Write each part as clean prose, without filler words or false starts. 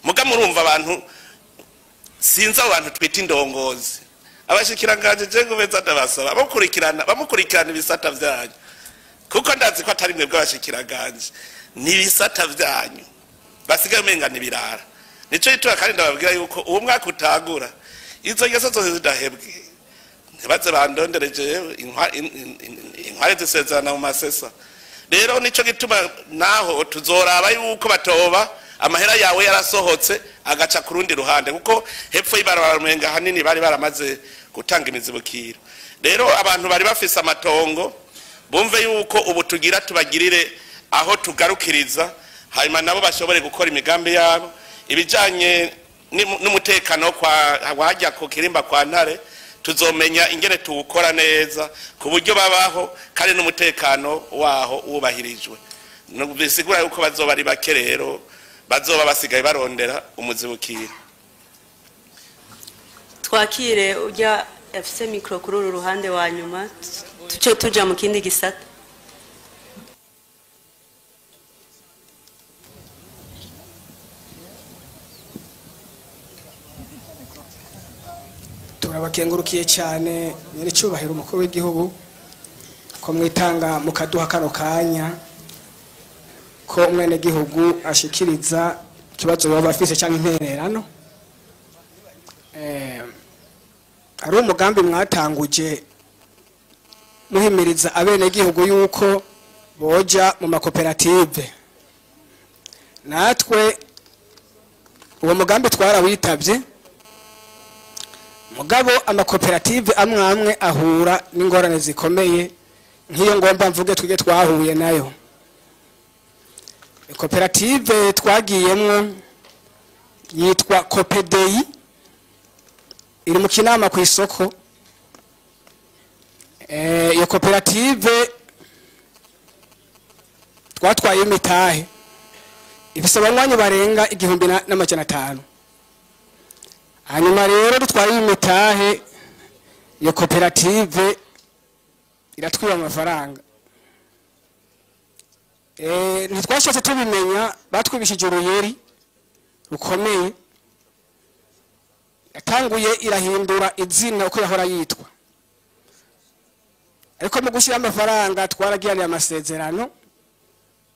Muga murumva abantu, sinzi abo bantu twita indongozi, abashikiranganje je ngubeza ndabasaba bamukurikirana ibisata vyanyu, kuko ndazi ko atari mwebwe abashikiranganje, ni ibisata vyanyu basigaye umenga ni birara. Nico gituma kandi ndababwira yuko uwo mwaka utangura izo ngeso zose zidahebwe, ntibaze bandondereje inkware zisezerana mu masesa. Rero nico gituma naho tuzoraba yuko batoba amahera yawe yarasohotse agaca ku rundi ruhande, kuko hepfo y'ibarabara umenga hanini bari baramaze gutanga imizibukiro. Rero abantu bari bafise amatongo bumve yuko ubu tugira tubagirire aho tugarukiriza, hanyuma nabo bashobore gukora imigambi yabo. Ibijanye n'umutekano kwa wajya ku kirimba kwa Ntare, tuzomenya ingene tuwukora neza ku buryo babaho kandi n'umutekano waho wubahirijwe. Bisigura yuko bazoba ari bake rero bazoba basigaye barondera umuzibukiro. Twakire ujya afise micro kuri uru ruhande wa nyuma, tuce tuja mu kindi gisata. Turabakengurukiye cyane nyiri cyubahiro umukuru w'igihugu ko mwitanga mukaduha kano kanya ko umwene gihugu ashikiriza kibazo baba afise cyangwa intererano. Ari umugambi mwatanguje muhimiriza abene gihugu yuko boja mu makoperative. Natwe uwo mugambi twarawitabye, mugabo amakoperative amwe amwe ahura n'ingorane zikomeye nk'iyo ngomba mvuge twige twahuye nayo. Koperative twagiyemwo yitwa Kopedeyi, iri mu Kinama ku isoko. Iyo koperative twatwaye imitahe ifise abanywanyi barenga 1500. Hanyuma rero dutwaye imitahe, iyo koperative iratwiba amafaranga. Ntitwashatse tubimenya, batwibishije uruyeri rukomeye. Yatanguye irahindura izina uko yahora yitwa, ariko mu gushyira amafaranga twaragiraniye amasezerano,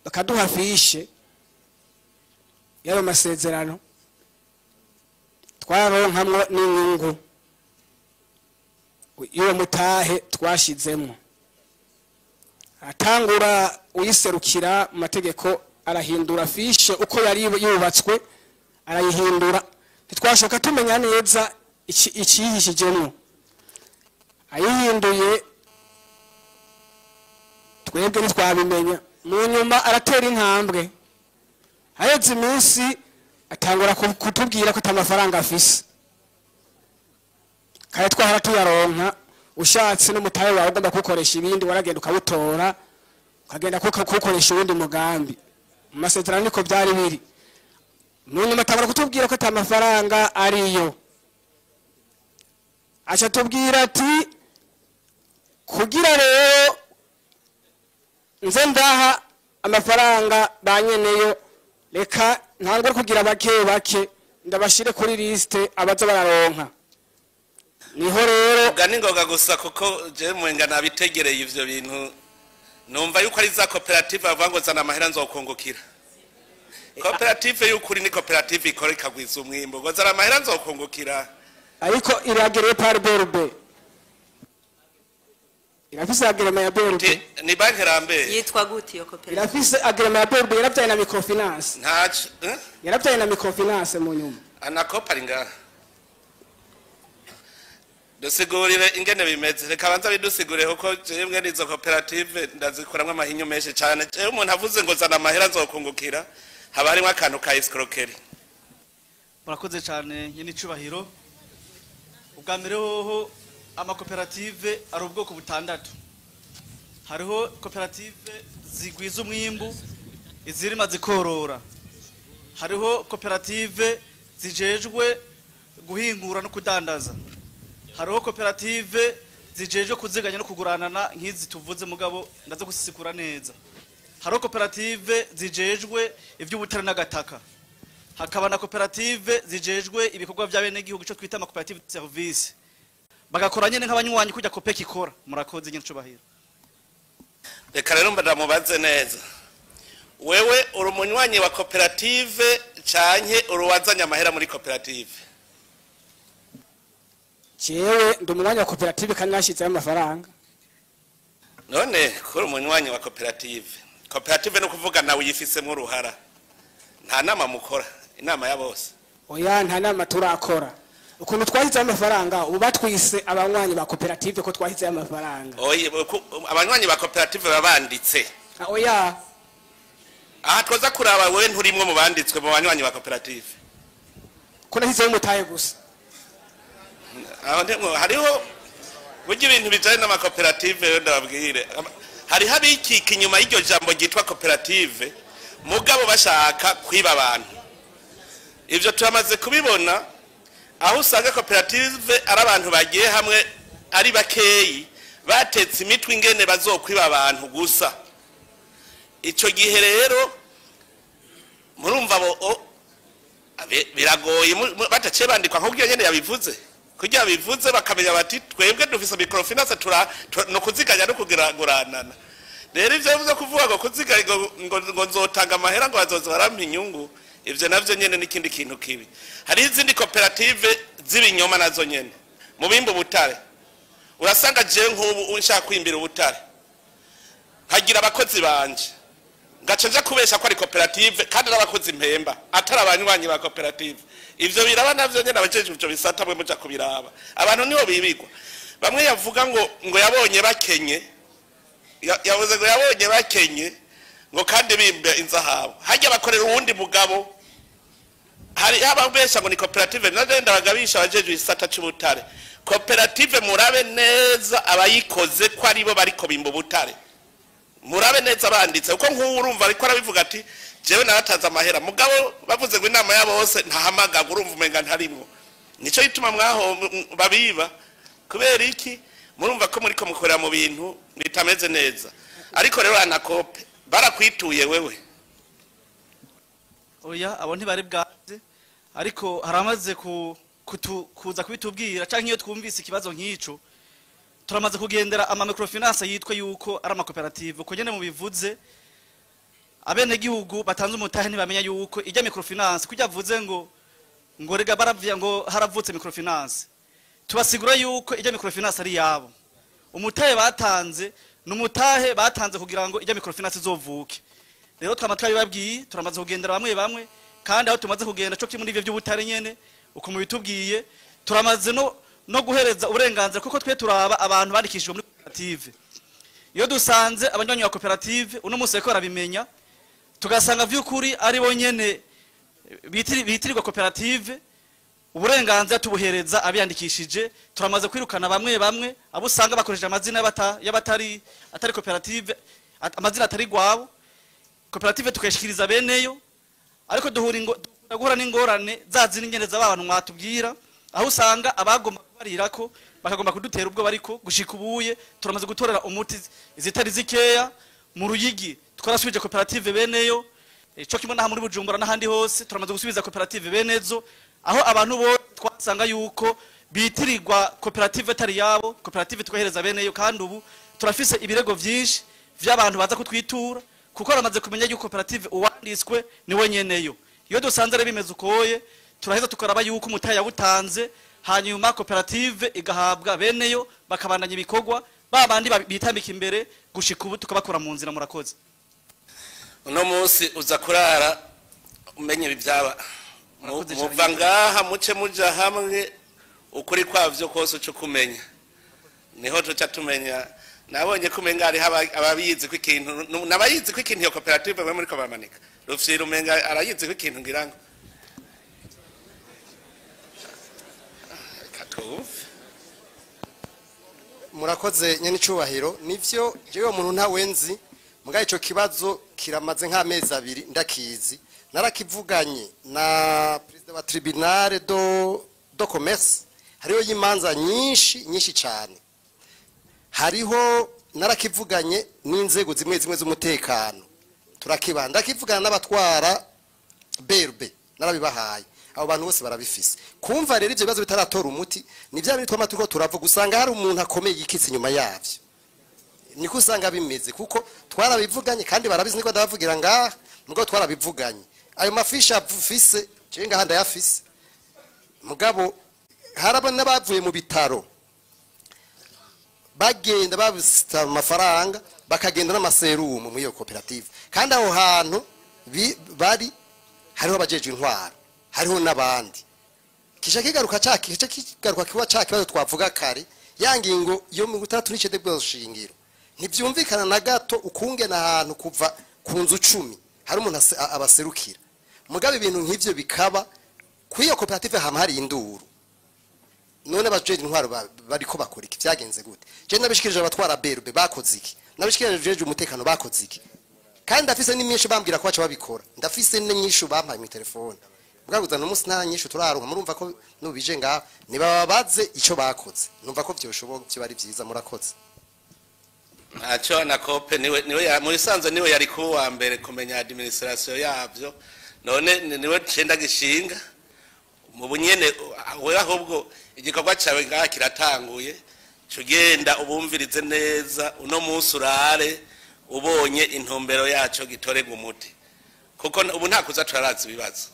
bakaduha fishe y'ayo masezerano, twaronkamwo n'inyungu y'uwo mutahe twashizemwo. Atangura uyiserukira mu mategeko arahindura fishe uko yari yubatswe, arayihindura. Ntitwashoka tumenya neza ikiyihishijemwo. Ayihinduye twebwe ntitwabimenya. Mu nyuma aratera intambwe, haheze iminsi atangura kutubwira ko atamafaranga afise, kandi twahora tuyaronka. Ushatse n'umutahe wawe ugomba kuwukoresha ibindi, waragenda ukawutora ukagenda kuwukoresha uwundi mugambi. Mu masezerano niko byari biri. Mu nyuma atangura kutubwira ko atamafaranga ariyo, aca tubwira ati kugira rero nze ndaha amafaranga banyeneyo, reka ntangure kugira bake bake ndabashire kuri liste abaza bararonka. Niho rero ubwa ningoga gusa, kuko je mwenga nabitegereye ivyo bintu, numva yuko ari za koperative bavuga ngo zana amahera nzokungukira. Koperative y'ukuri ni koperative ikora ikagwiza umwimbo, ngo zana amahera nzokungukira. Ariko iragere par BRB, irafise agrema ya BRB. Ni banki rambe yitwa gute iyo koperative? Irafise agrema ya BRB, yaravyaye na microfinance. Ntaco yaravyaye na microfinance mu nyuma. Anakopa ari ngaha. Dusigurire ingene bimeze, reka banza bidusigurire, kuko jewe n'izo koperative ndazikoramwo amahinyu menshi cyane. Jewe umuntu avuze ngo zana amahera nzokungukira, haba harimwo akantu ka escroquerie. Murakoze cyane nyene icubahiro. Ubwa mbere hoho amakoperative ari ubwoko butandatu. Hariho koperative zigwiza umwimbu, izirima zikorora. Hariho koperative zijejwe guhingura no kudandaza. Hariho koperative zijejwe kuziganya no kuguranana nk'izi tuvuze, mugabo ndaza gusisikura neza. Hariho koperative zijejwe ivy'ubutare n'agataka, hakaba na koperative zijejwe ibikorwa by'abenegihugu, ico twita amakoperative de service, bagakora nyene nk'abanywanyi kujya COOPEC ikora. Murakoze, nyenicubahiro. Reka rero ndamubaze neza. Wewe uri umunywanyi wa koperative canke uri uwazanye amahera muri koperative? Jewe ndi umunywanyi wa koperative kandi nashizeho amafaranga. None kuri umunywanyi wa koperative, koperative no kuvuga nawe uyifisemo uruhara, nta nama mukora, inama ya bose? Oya, nta nama turakora. Ukuntu twashyizeho amafaranga, ubu batwise abanywanyi ba koperative ko twashyizeho amafaranga. Oye, abanywanyi ba koperative baba banditse? Ah, oya. Aha twoza kuraba, wewe nturimwo mu banditswe mu banywanyi ba koperative? Ko nashyizeho umutahe gusa. Aho ndimwo. Hariho burya ibintu bijanye n'amakoperative. Rero ndababwire, hariho abikika inyuma y'iryo jambo ryitwa koperative, mugabo bashaka kwiba abantu. Ivyo turamaze kubibona, aho usanga koperative ari abantu bagiye hamwe ari bakeyi, batetse imitwe ingene bazokwiba abantu gusa. Ico gihe rero murumva bo biragoye bataciye bandikwa nk'uko nyene yabivuze, kugira bivuze bakamenya bati twebwe dufise microfinance, tura no kuziganya no kugiranana. Rero ivyo bivuze kuvuga ngo kuziganya, ngo nzotanga amahera, ngo bazoza barampa inyungu, ivyo navyo nyene n'ikindi kintu kibi. Hari izindi koperative z'ibinyoma nazo nyene mu bimba ubutare. Urasanga je nk'ubu nshaka kwimbira ubutare, nkagira abakozi banje, ngaca nja kubesha ko ari koperative kandi n'abakozi mpemba atari abanywanyi ba koperative. Ivyo biraba navyo nyene. Abajejwe ivyo bisata mwe muja kubiraba, abantu niho bibigwa. Bamwe yavuga ngo yabonye bakenye, yavuze ngo yabonye bakenye, ngo kandi bimbe inzahabu, hajya bakorera uwundi mugabo. Hari ababesha ngo ni koperative. Navyo ndabagabisha, abajejwe isata c'ubutare, koperative murabe neza abayikoze ko aribo bariko bimba ubutare. Murabe neza banditse, kuko nk'ubu urumva ariko arabivuga ati jewe naratanze amahera, mugabo bavuze ngo inama ya bose ntahamagaga, urumva umenga ntarimwo. Nico gituma mwaho babiba. Kubera iki? Murumva ko muriko mukorera mu bintu bitameze neza. Ariko rero ANACOOP barakwituye wewe? Oya, abo ntibari bwaze, ariko haramaze kuza kubitubwira, canke iyo twumvise ikibazo nk'ico turamaze kugendera ama microfinance yitwa yuko ari amakoperative. Uko nyene mubivuze, abenegihugu batanze umutahe ntibamenya yuko ijya microfinance kujya avuze ngo rega baravya ngo haravutse microfinance. Tubasigura yuko ijya microfinance ari yabo, umutahe batanze numutahe batanze kugira ngo ijya microfinance izovuke. Rero twama twabibabwiye, turamaze kugendera bamwe bamwe, kandi aho tumaze kugenda cyo kimwe n'ivyo by'ubutare nyene uko mubitubwiye, turamaze no guhereza uburenganzira, kuko twe turaba abantu bandikishijwe muri koperative. Iyo dusanze abanywanyi ba koperative uno munsi bariko barabimenya, tugasanga vy'ukuri ari bo nyene bitirirwa koperative, uburenganzira tubuhereza abiyandikishije. Turamaze kwirukana bamwe bamwe abo usanga bakoresheje amazina y'abatari atari koperative, amazina atari gwabo, koperative tukayishikiriza beneyo. Ariko duhura guhura n'ingorane za zindi nyene z'abantu mwatubwira, aho usanga abagomba kubarirako bakagomba kudutera ubwo bariko. Gushika ubuye turamaze gutorera umuti izitari zikeya. Mu Ruyigi twarasubije koperative beneyo, ico kimwe n'aha muri Bujumbura n'ahandi hose turamaze gusubiza koperative benezo, aho abantu bo twasanga yuko bitirirwa koperative atari yabo, koperative twohereza beneyo. Kandi ubu turafise ibirego vyinshi vy'abantu baza kutwitura, kuko baramaze kumenya yuko koperative uwanditswe ni we nyeneyo. Iyo dusanze rero bimeze ukoye, turaheza tukaraba yuko umutahe yawutanze, hanyuma koperative igahabwa beneyo, bakabandanya ibikorwa. Ba bandi bitambika imbere, gushika ubu tukabakura mu nzira. Murakoze. Uno munsi uza kurara umenye ibi byaba. Murakoze cyane. Muva ngaha muce muja hamwe, ukuri kwavyo kose uce kumenya, niho tuca tumenya. Nabonye ko umenga hariho ababizi ko ikintu n'abayizi ko ikintu iyo koperative bamwe muriko bamanika rufyira, umenga arayizi ko ikintu, ngira ngo reka twumve. Murakoze, nyene icubahiro. Nivyo, jewe umuntu ntawenzi, mugaye ico kibazo kiramaze nk'amezi 2 ndakizi. Narakivuganye na perezida wa tribunal de commerce, hariho y'imanza nyinshi nyinshi cyane. Hariho narakivuganye n'inzego zimwe zimwe z'umutekano. Turakibaha, ndakivugana n'abatwara BRB, narabibahaye. Abo bantu bose barabifise. Kumva rero ivyo bibazo bitaratora umuti, ni vya bintu twama turiko turavuga, usanga hari umuntu akomeye yikitse inyuma yavyo. Niko usanga bimeze, kuko twarabivuganye kandi barabizi, niko ndabavugira ngaha, mugabo twarabivuganye. Ayo mafisha afise, je ngaha ndayafise. Mugabo harabona n'abavuye mu bitaro bagenda babisita amafaranga, bakagenda n'amaserumu muri iyo koperative. Kandi aho hantu bari hariho abajeje intwaro, hariho n'abandi. Kisha kigaruka ca kice kigaruka kiba ca kibazo twavuga kare, ya ngingo yo 69 bw'ushingiro. Ntivyumvikana na gato ukungena ahantu kuva ku nzu 10 hari umuntu abaserukira. Mugabe ibintu nk'ivyo bikaba kuri iyo koperative hama hari induru. None abajeje intwaro bariko bakora iki? Vyagenze gute? Je nabishikirije abatwara BRB bakoze iki? Nabishikirije abajeje umutekano bakoze iki? Kandi ndafise n'imyinshi bambwira ko baca babikora. Ndafise n'inyishu bampaye mu telefone. Bwaguza no munsi nta nyishu turaronka, murumva ko nubije ngaha nibababaze ico bakoze. Numva ko vyoshoboka byo bari vyiza, murakoze. Ntacyo na kope niwe niwe mu bisanzwe niwe yari kuba uwa mbere kumenya administration yabyo, none niwe cenda gishinga mu bunyene. We ahubwo igikorwa cyawe ngaha kiratanguye, cugenda ubumvirize neza uno munsi urare ubonye intumbero yaco gitorega umuti, kuko ubu nta kuza turaraza ibibazo,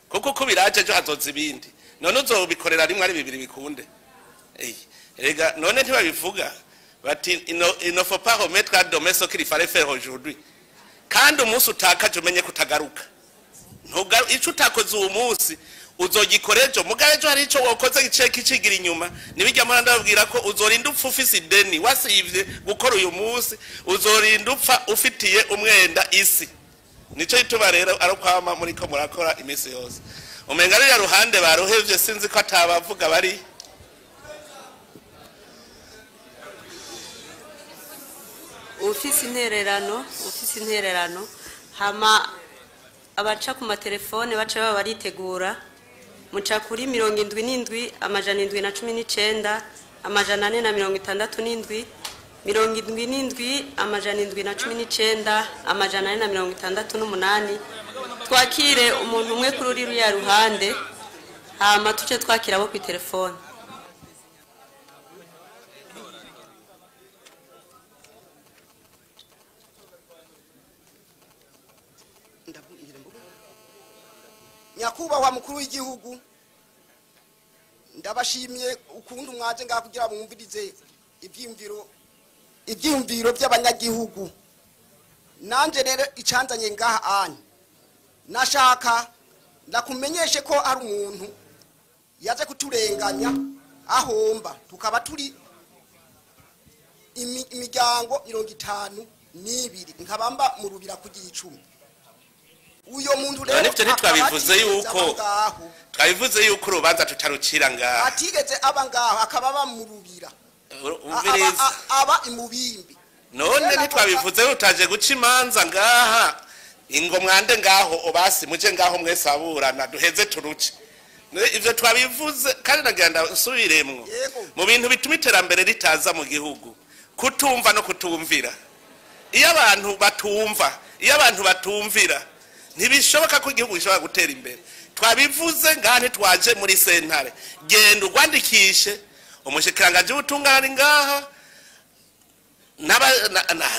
kuko uko biraje ejo hazoza ibindi. None uzobikorera rimwe ari bibiri bikunde? Erega none ntibabivuga bati il ne faut pas remettre à demain ce qu'il fallait faire aujourd'hui. Kandi umunsi utakaje umenye kutagaruka. Ico utakoze uwo munsi uzogikora ejo, mugabo ejo hari ico wokoze gice kicigira inyuma. Nibijya mura ndababwira ko uzorinda upfa ufise ideni wasivye gukora uyu munsi, uzorinda upfa ufitiye umwenda isi. Nico gituma rero ari kwama muri ko murakora iminsi yose. Umenga ririya ruhande baruhevye, sinzi ko atabavuga bari. Ufise intererano hama abaca ku matelefone baca baba baritegura, muca kuri 77 719 467 77 719 468. Twakire umuntu umwe kuri ruriya ruhande, hama tuce twakira abo ku telefone. Nyakubahwa mukuru w'igihugu, ndabashimiye ukuntu mwaje ngaha kugira mwumvirize ivyiyumviro by'abanyagihugu. Nanje rero icanzanye ngaha anye, nashaka ndakumenyeshe ko ari umuntu yaje kuturenganya ahomba, tukaba turi imiryango 52, nkabamba mu rubira kugira 10. Uyo muntu rero nivyo ntitwabivuze yuko twabivuze yuko urubanza tutarucira ngaha, atigeze aba ngaho akaba aba mu rubira, aba imubimbi. None ntitwabivuze utaje guca imanza ngaha, ingo mwande ngaho obasi muje ngaho mwese aburana duheze turuce. Ivyo twabivuze kandi nagira nsubiremwo mu bintu bituma iterambere ritaza mu gihugu, kutumva no kutumvira. Iyo abantu batumva, iyo abantu batumvira, ntibishoboka ko igihugu gishobora gutera imbere. Twabivuze ngaha ntitwaje muri sentare. Genda urwandikishe umushikiranganji w'ubutungane ngaha,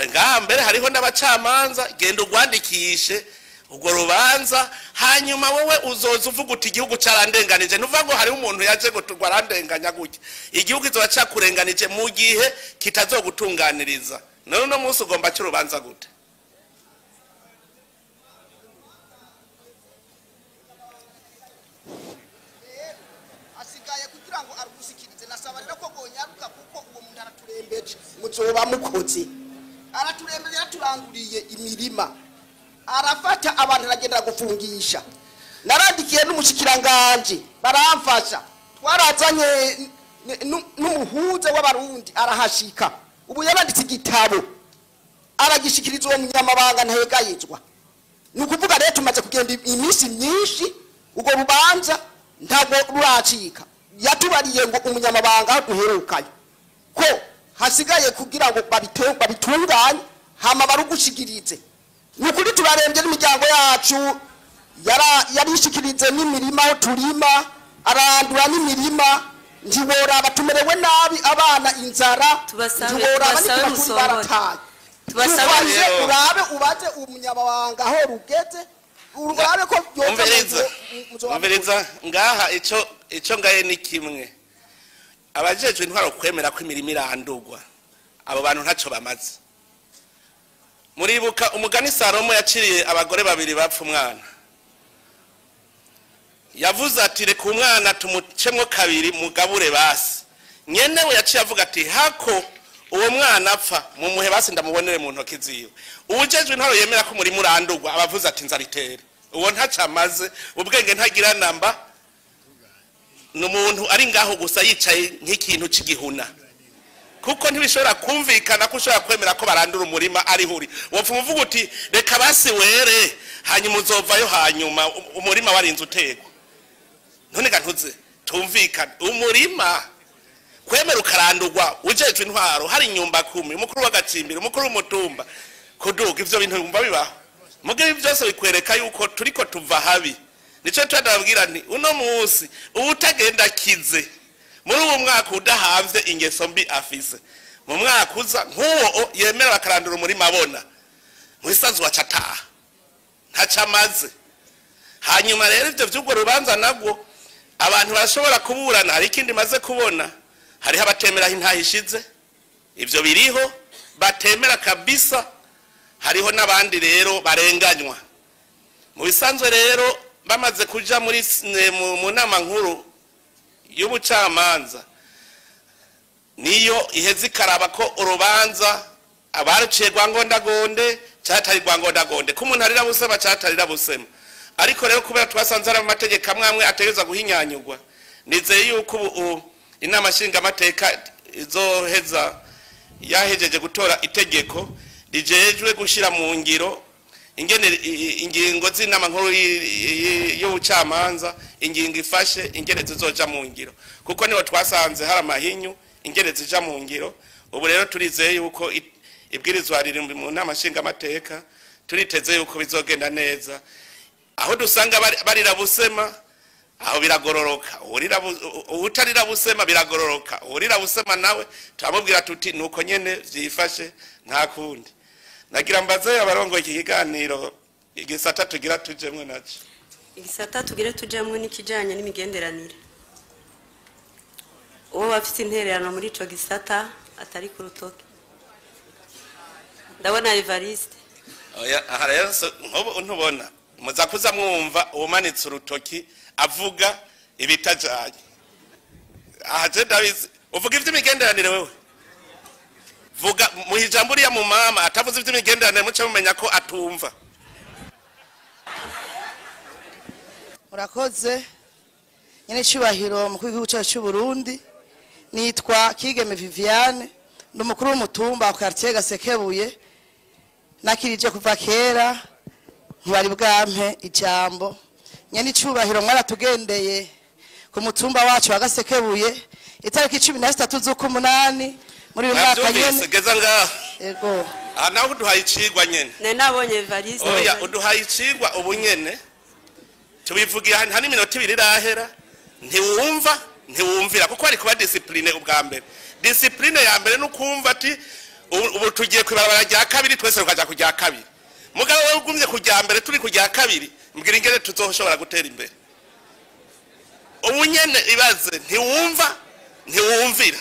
ngaha mbere hariho n'abacamanza. Genda urwandikishe urwo rubanza, hanyuma wowe uzoza uvuga uti igihugu carandenganije. Ntuvuga ngo hariho umuntu yaje ngo arandenganya gutya. Igihugu kizoba cakurenganije mu gihe kitazogutunganiriza. None uno munsi ugomba cy'urubanza gute? Asigaye kugira ngo arugusikirize, nasaba rero ko gonyaruka kuko uwo muntu araturembeje, muzoba mukoze. Araturembeje, yaturanguriye imirima, arafata abantu aragenda gufungisha. Narandikiye n'umushikiranganje baramfasha, twarazanye n'umuhuza w'abarundi arahashika. Ubu yaranditse igitabo aragishikiriza uwo munyamabanga ntahegayezwa. Ni ukuvuga rero tumaze kugenda iminsi myinshi urwo rubanza ntabwo ruracika. Yatubariye ngo umunyamabanga aho duherukayo ko hasigaye kugira ngo babitunganye hama barugushikirize. Ni ukuri turarembye n'imiryango yacu yarishikirize n'imirima aho turima, arandura n'imirima, ntiworaba tumerewe nabi, abana inzara, ntiworaba n'ikibakuri barataye. Tubasabe urabe ubaze umunyamabanga aho rugeze, urabe ko umviriza ngaha ico ngaye ni kimwe. Abajejwe intwaro kwemera ko imirima irandurwa, abo bantu ntaco bamaze. Muribuka umugani Salomo yaciriye abagore babiri bapfa umwana. Yavuze ati reka umwana tumucemwo kabiri mugabure basi. Nyenewe yaciye avuga ati hako uwo mwana apfa mumuhe basi ndamubonere mu ntoki ziwe. Uwujejwe intwaro yemera ko umurima urandurwa abavuze ati nzaritere. Uwo ntaco amaze, ubwenge ntagira namba, ni umuntu ari ngaho gusa yicaye nk'ikintu c'igihuna. Kuko ntibishobora kumvikana ko ushobora kwemera ko barandura umurima ari huri. Wopfa uvuga uti reka basi were hanyuma uzovayo, hanyuma umurima warinze utegwa. None ga ntuze tumvikane, umurima kwemera ukarandurwa ujejwe intwaro hari inyumba kumi, umukuru w'agacimbiri, umukuru w'umutumba, kuduga ivyo bintu bumva bibaho. Muge ibi byose bikwereka yuko turiko tuva habi. Nico twababwira nti uno munsi uwutagenda kize muri uwo mwaka udahavye ingeso mbi afise, mu mwaka uza nk'uwo yemera bakarandura umurima abona mwisanzu wacataha ntacamaze. Hanyuma rero ivyo vy'ubwo rubanza nabwo abantu barashobora kuburana. Hari ikindi maze kubona, hariho abatemera intahishize, ivyo biriho batemera kabisa. Hariho n'abandi rero barenganywa. Mu bisanzwe rero bamaze kuja muri mu nama nkuru y'ubucamanza, niyo iheze ikaraba ko urubanza abaruciye rwangondagonde cyatari rwangondagonde, ko umuntu arira busema cyatarira busema. Ariko rero kubera twasanze ari amategeko amwe amwe ategerezwa guhinyanyurwa, nizeye yuko ubu inama nshingamateka izoheza yahejeje gutora itegeko rijejwe gushira mu ngiro ingene ingingo z'inama nkuru y'ubucamanza, ingingo ifashe ingene zizoja mu ngiro, kuko niho twasanze hari amahinyu ingene zija mu ngiro. Ubu rero turizeye yuko ibwirizwa riri mu nama nshingamateka, turiteze yuko bizogenda neza. Aho dusanga barira busema aho biragororoka, utarira busema biragororoka, urira busema nawe turamubwira tuti nuko nyene vyifashe nta kundi. Nagira mbaze abarongo iki kiganiro igisata tugira tujemwe naco. Igisata tugira tujemwe nikijanye n'imigenderanire. Uwo bafite intererano muri ico gisata atari ku rutoke. Ndabona Evariste. Oya, aha rero nkobo ntubona muza kuza mwumva umanitse urutoki avuga ibitajanye. Aha je ndabizi uvuga ivy'imigenderanire wewe. Vuga mu ijambo uriya mu mama atavuze ivy'imigenderanire muce mumenya ko atumva. Murakoze nyene cyubahiro mukuru w'igihugu cyacu cy'u Burundi. Nitwa Kigeme Viviane, ndi umukuru w'umutumba wa quartier Gasekebuye. Nakirije kuva kera ntibari bwampe ijambo. Nyene cyubahiro mwaratugendeye ku mutumba wacu wa Gasekebuye itariki 13 z'ukumunani muri uyu mwaka nyene. Geza ngaho. Yego. Ah, nawe uduhaye icigwa nyene. Ne nabonye Evariste. Oya, uduhaye icigwa ubu nyene. Tubivugiye hano n'iminota ibiri irahera, ntiwumva ntiwumvira kuko ari kuba discipline ubwa mbere. Discipline ya mbere nukumva ati ubu tugiye kwibarabara rya kabiri twese tukaja kujya kabiri. Mugabo wewe ugumye kujya mbere turi kujya kabiri, mbwira ingene tuzoshobora gutera imbere. Ubu nyene ibaze ntiwumva ntiwumvira.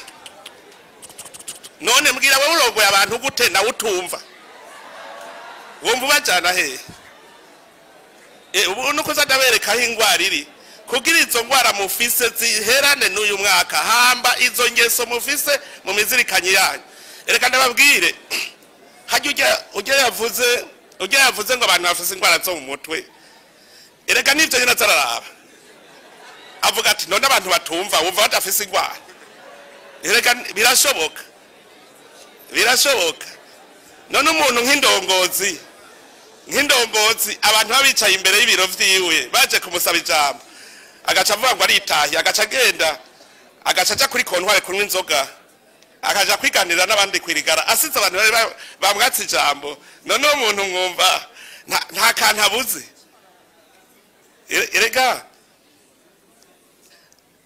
None mbwira wewe urongoye abantu gute nawe utumva? Wumva ubajana hehe? Ubu nuko zadabereka aho ingwara iri, kugira izo ngwara mufise ziherane n'uyu mwaka. Hamba izo ngeso mufise mu mizirikanye yanyu. Reka ndababwire, hajya ujya yavuze ngo abantu bafise ingwara zo mu mutwe, erega nivyo nyene azararaba avuga ati none abantu batumva wumva badafise ingwara. Erega birashoboka, birashoboka. None umuntu nk'indongozi abantu babicaye imbere y'ibiro vyiwe baje kumusaba ijambo, agaca avuga ngo aritahiye, agaca agenda, agaca aja kuri kontware kunywa inzoga, akaja kwiganirira n'abandi kwirigara, asize abantu bari bamwatse ijambo. None uwo muntu mwumva Nta kantu abuze. Erega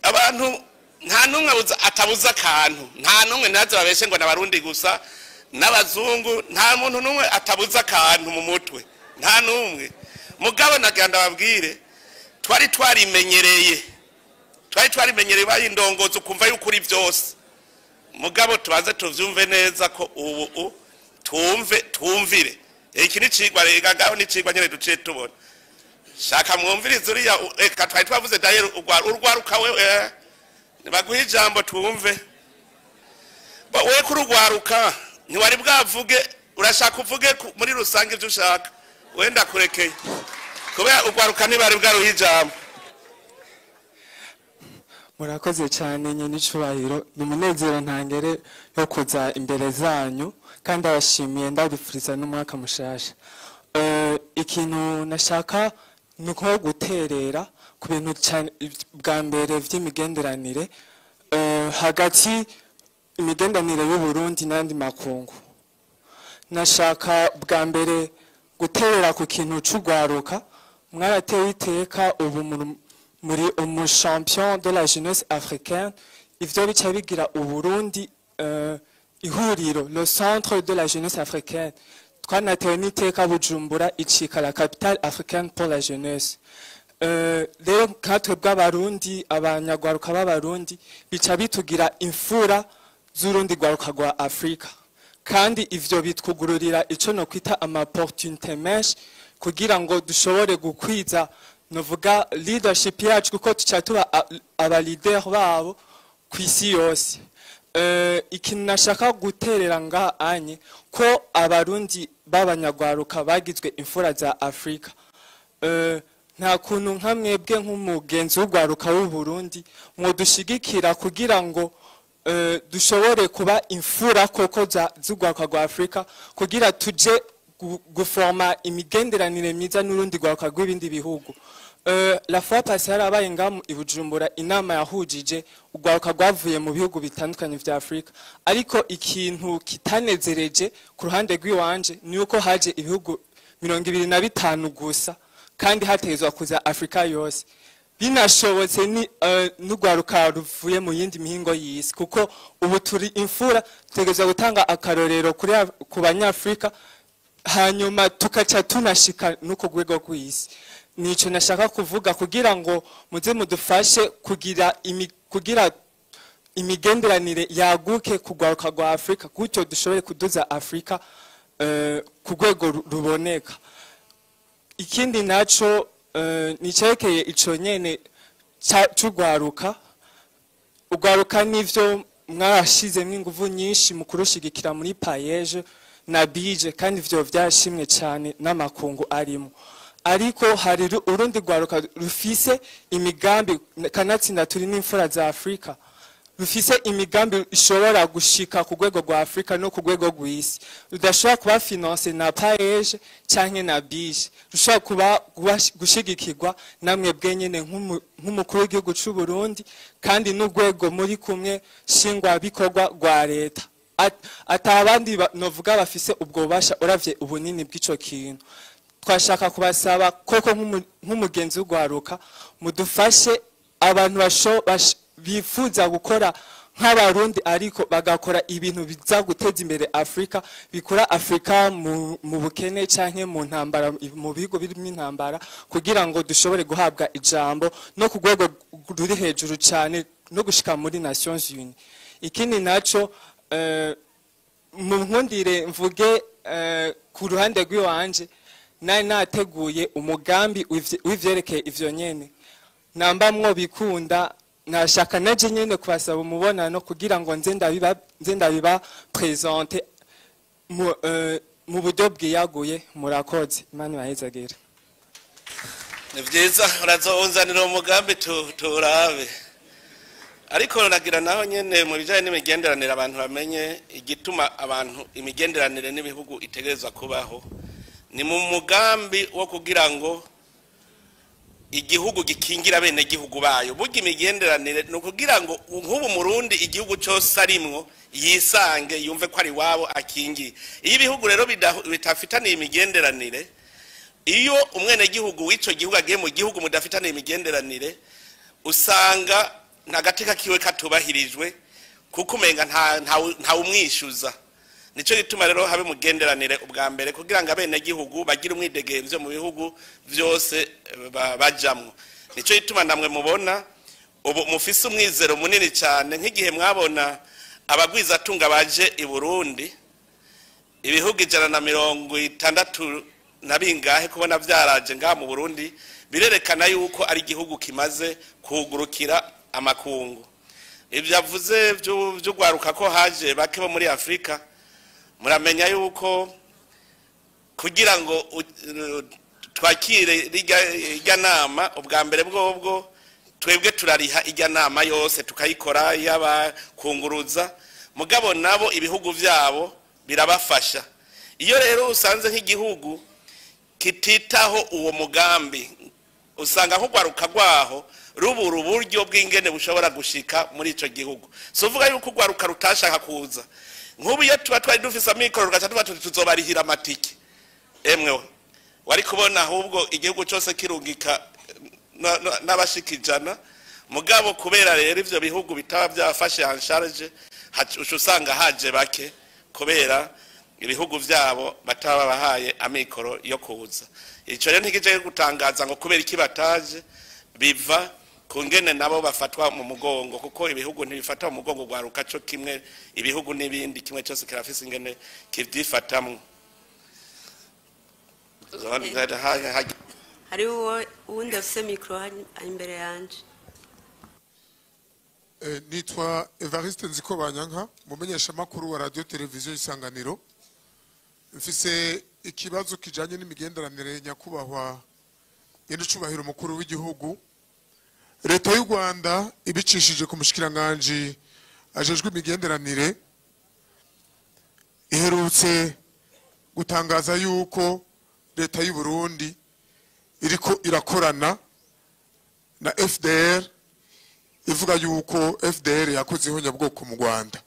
abantu nta numwe atabuza akantu, nta numwe, ntaze babeshe ngo n'abarundi gusa n'abazungu, nta muntu numwe atabuza akantu mu mutwe, nta numwe. Mugabo nagira ndababwire, twari twarimenyereye bayi indongozi ukumva yuko uri byose. Mugabo tubanze tuvyumve neza ko ubu tumve twumvire iki ni cigwa, rega ngaho ni cigwa nyene duciye tubona. Shaka mwumvirize uriya, eka twari twavuze dayero urwaruka wewe nibaguhe ijambo twumve. We kurugwaruka ntiwari bwavuge, urashaka uvuge muri rusange ibyo ushaka, wenda kurekeye kubera urwaruka ntibari bwaruhe ijambo. Murakoze cyane nyene icubahiro, ni umunezero ntangere yo kuza imbere zanyu, kandi abashimiye ndabifuriza n'umwaka mushasha. Ikintu nashaka ni uko guterera ku bintu bwa mbere vy'imigenderanire hagati imigenderanire y'u Burundi n'andi makungu. Nashaka bwa mbere guterera ku kintu c'ugwaruka. Mwarateye iteka ubu muri umu champion de la jeunesse africaine, ivyo bica bigira u Burundi ihuriro, le centre de la jeunesse africaine. Twanatewe n'iteka Bujumbura icika la capitale africaine pour la jeunesse. Rero nkatwe bw'abarundi, abanyagwaruka b'abarundi bica bitugira imfura z'urundi rwaruka rwa Afrika, kandi ivyo bitwugururira ico no kwita ama opportunité menshi kugira ngo dushobore gukwiza novuga leadership yacu, kuko tuca tuba aba leader babo kw'isi yose. Ikintu nashaka guterera ngaha anye ko abarundi b'abanyagwaruka bagizwe imfura za Afrika. Nta kuntu nka mwebwe nk'umugenzi w'ugwaruka w'u Burundi mwodushigikira kugira ngo dushobore kuba imfura koko z'ugwaruka rwa Afrika, kugira tuje guforma imigenderanire myiza n'urundi rwaruka rw'ibindi bihugu. La fois passée harabaye ngamu i Bujumbura inama yahujije urwaruka rwavuye mu bihugu bitandukanye vya Afrika, ariko ikintu kitanezereje ku ruhande rw'iwanje ni uko haje ibihugu 25 gusa, kandi hatezwa kuza Afrika yose. Binashobotse ni n'urwaruka ruvuye mu yindi mihingo y'isi, kuko ubu turi imfura, tutegerezwa gutanga akarorero ku banyafrika, hanyuma tukaca tunashika nuko rwego rw'isi. Nico nashaka kuvuga kugira ngo muze mudufashe kugira imigenderanire yaguke kugwaruka rwa Afrika, gutyo dushobore kuduza Afrika ku rwego ruboneka. Ikindi naco nicerekeye ico nyene c'ugwaruka. Ugwaruka nivyo mwarashizemwo inguvu nyinshi mu kurushigikira muri PAEEJ na BIJE, kandi ivyo vyashimwe cane n'amakungu arimo. Ariko hari urundi rwaruka rufise imigambi, kanatsinda turi n'imfura za Afrika, rufise imigambi ishobora gushika ku rwego rwa Afrika no ku rwego rw'isi, rudashobora kuba finance na PAEEJ canke na BIJE, rushobora kuba gushigikirwa namwe bwenyene nk'umukuru w'igihugu c'u Burundi, kandi n'urwego muri kumwe nshingwabikorwa rwa leta. Atabandi novuga bafise ubwo bubasha uravye ubunini bw'ico kintu. Twashaka kubasaba koko nk'umugenzi w'ugwaruka mudufashe abantu bifuza gukora nk'abarundi, ariko bagakora ibintu biza guteza imbere Afrika, bikura Afrika mu bukene canke mu ntambara, mu bigo birimo intambara, kugira ngo dushobore guhabwa ijambo no ku rwego ruri hejuru cane no gushika muri Nations Unies. Ikindi naco mu nkundire mvuge ku ruhande rw'iwanje, nari nateguye umugambi w'ivyerekeye ivyo nyene, namba mwo bikunda nashaka naje nyene kubasaba umubonano kugira ngo nze ndabiba presenter mu buryo bwiyaguye. Murakoze, Imana ibahezagire. Ni vyiza urazonzanira umugambi turabe. Ariko nagira naho nyene mu bijanye n'imigenderanire abantu bamenye igituma abantu imigenderanire n'ibihugu itegerezwa kubaho. Ni mu mugambi wo kugira ngo igihugu gikingira bene gihugu bayo. Burya imigenderanire ni ukugira ngo nk'ubu Murundi igihugu cyose arimwo yisange yumve ko ari wabo akingiye. Iyo ibihugu rero bitafitaniye imigenderanire, Iyo umwenegihugu w'ico gihugu agiye mu gihugu mudafitaniye imigenderanire, usanga nta gateka kiwe katubahirijwe, kuko umenga nta umwishyuza. Nico gituma rero habe mugenderanire ubwa mbere, kugira ngo abenegihugu bagire umwidegemvyo mu bihugu vyose bajamwo. Nico gituma namwe mubona ubu mufise umwizero munini cyane, nk'igihe mwabona abagwizatunga baje i Burundi, ibihugu 160 na bingahe kubona vyaraje ngaha mu Burundi, birerekana yuko ari igihugu kimaze kugurukira amakungu. Ibyo avuze vy'ugwaruka ko haje bake bo muri Afrika, muramenya yuko kugira ngo twakire irya nama, ubwa mbere bwobwo twebwe turariha irya nama yose tukayikora y'abakunguruza, mugabo nabo ibihugu vyabo birabafasha. Iyo rero usanze nk'igihugu kititaho uwo mugambi, usanga nk'ugwaruka rwaho rubura uburyo bw'ingene bushobora gushika muri ico gihugu. Si uvuga yuko ugwaruka rutashaka kuza. Nk'ubu iyo tuba twari dufise amikoro rugaca tuba tuti tuzobarihira amatike, emwe wari kubona ahubwo igihugu cose kirungika n'abashika 100. Mugabo kubera rero ivyo bihugu bitaba byafashe en charge, uca usanga haje bake kubera ibihugu vyabo bataba bahaye amikoro yo kuza. Ico rero ntikije gutangaza ngo kubera iki bataje, biva ku ngene nabo bafatwa mu mugongo, kuko ibihugu ntibifata mu mugongo gwaruka co kimwe, ibihugu n'ibindi kimwe cyose kirafise ingene kivyifatamwo. Hari uwundi afise micro imbere yanje. Nitwa Evariste Nzikobanyanka, mumenyesha makuru wa radio televiziyo Isanganiro. Mfise ikibazo kijanye n'imigenderanire nyakubahwa nyene mukuru w'igihugu. Leta y'u Rwanda ibicishije ku mushikiranganje ajejwe imigenderanire iherutse gutangaza yuko leta y'u Burundi iriko irakorana na FDR, ivuga yuko FDR yakoze ihonyabwoko mu Rwanda.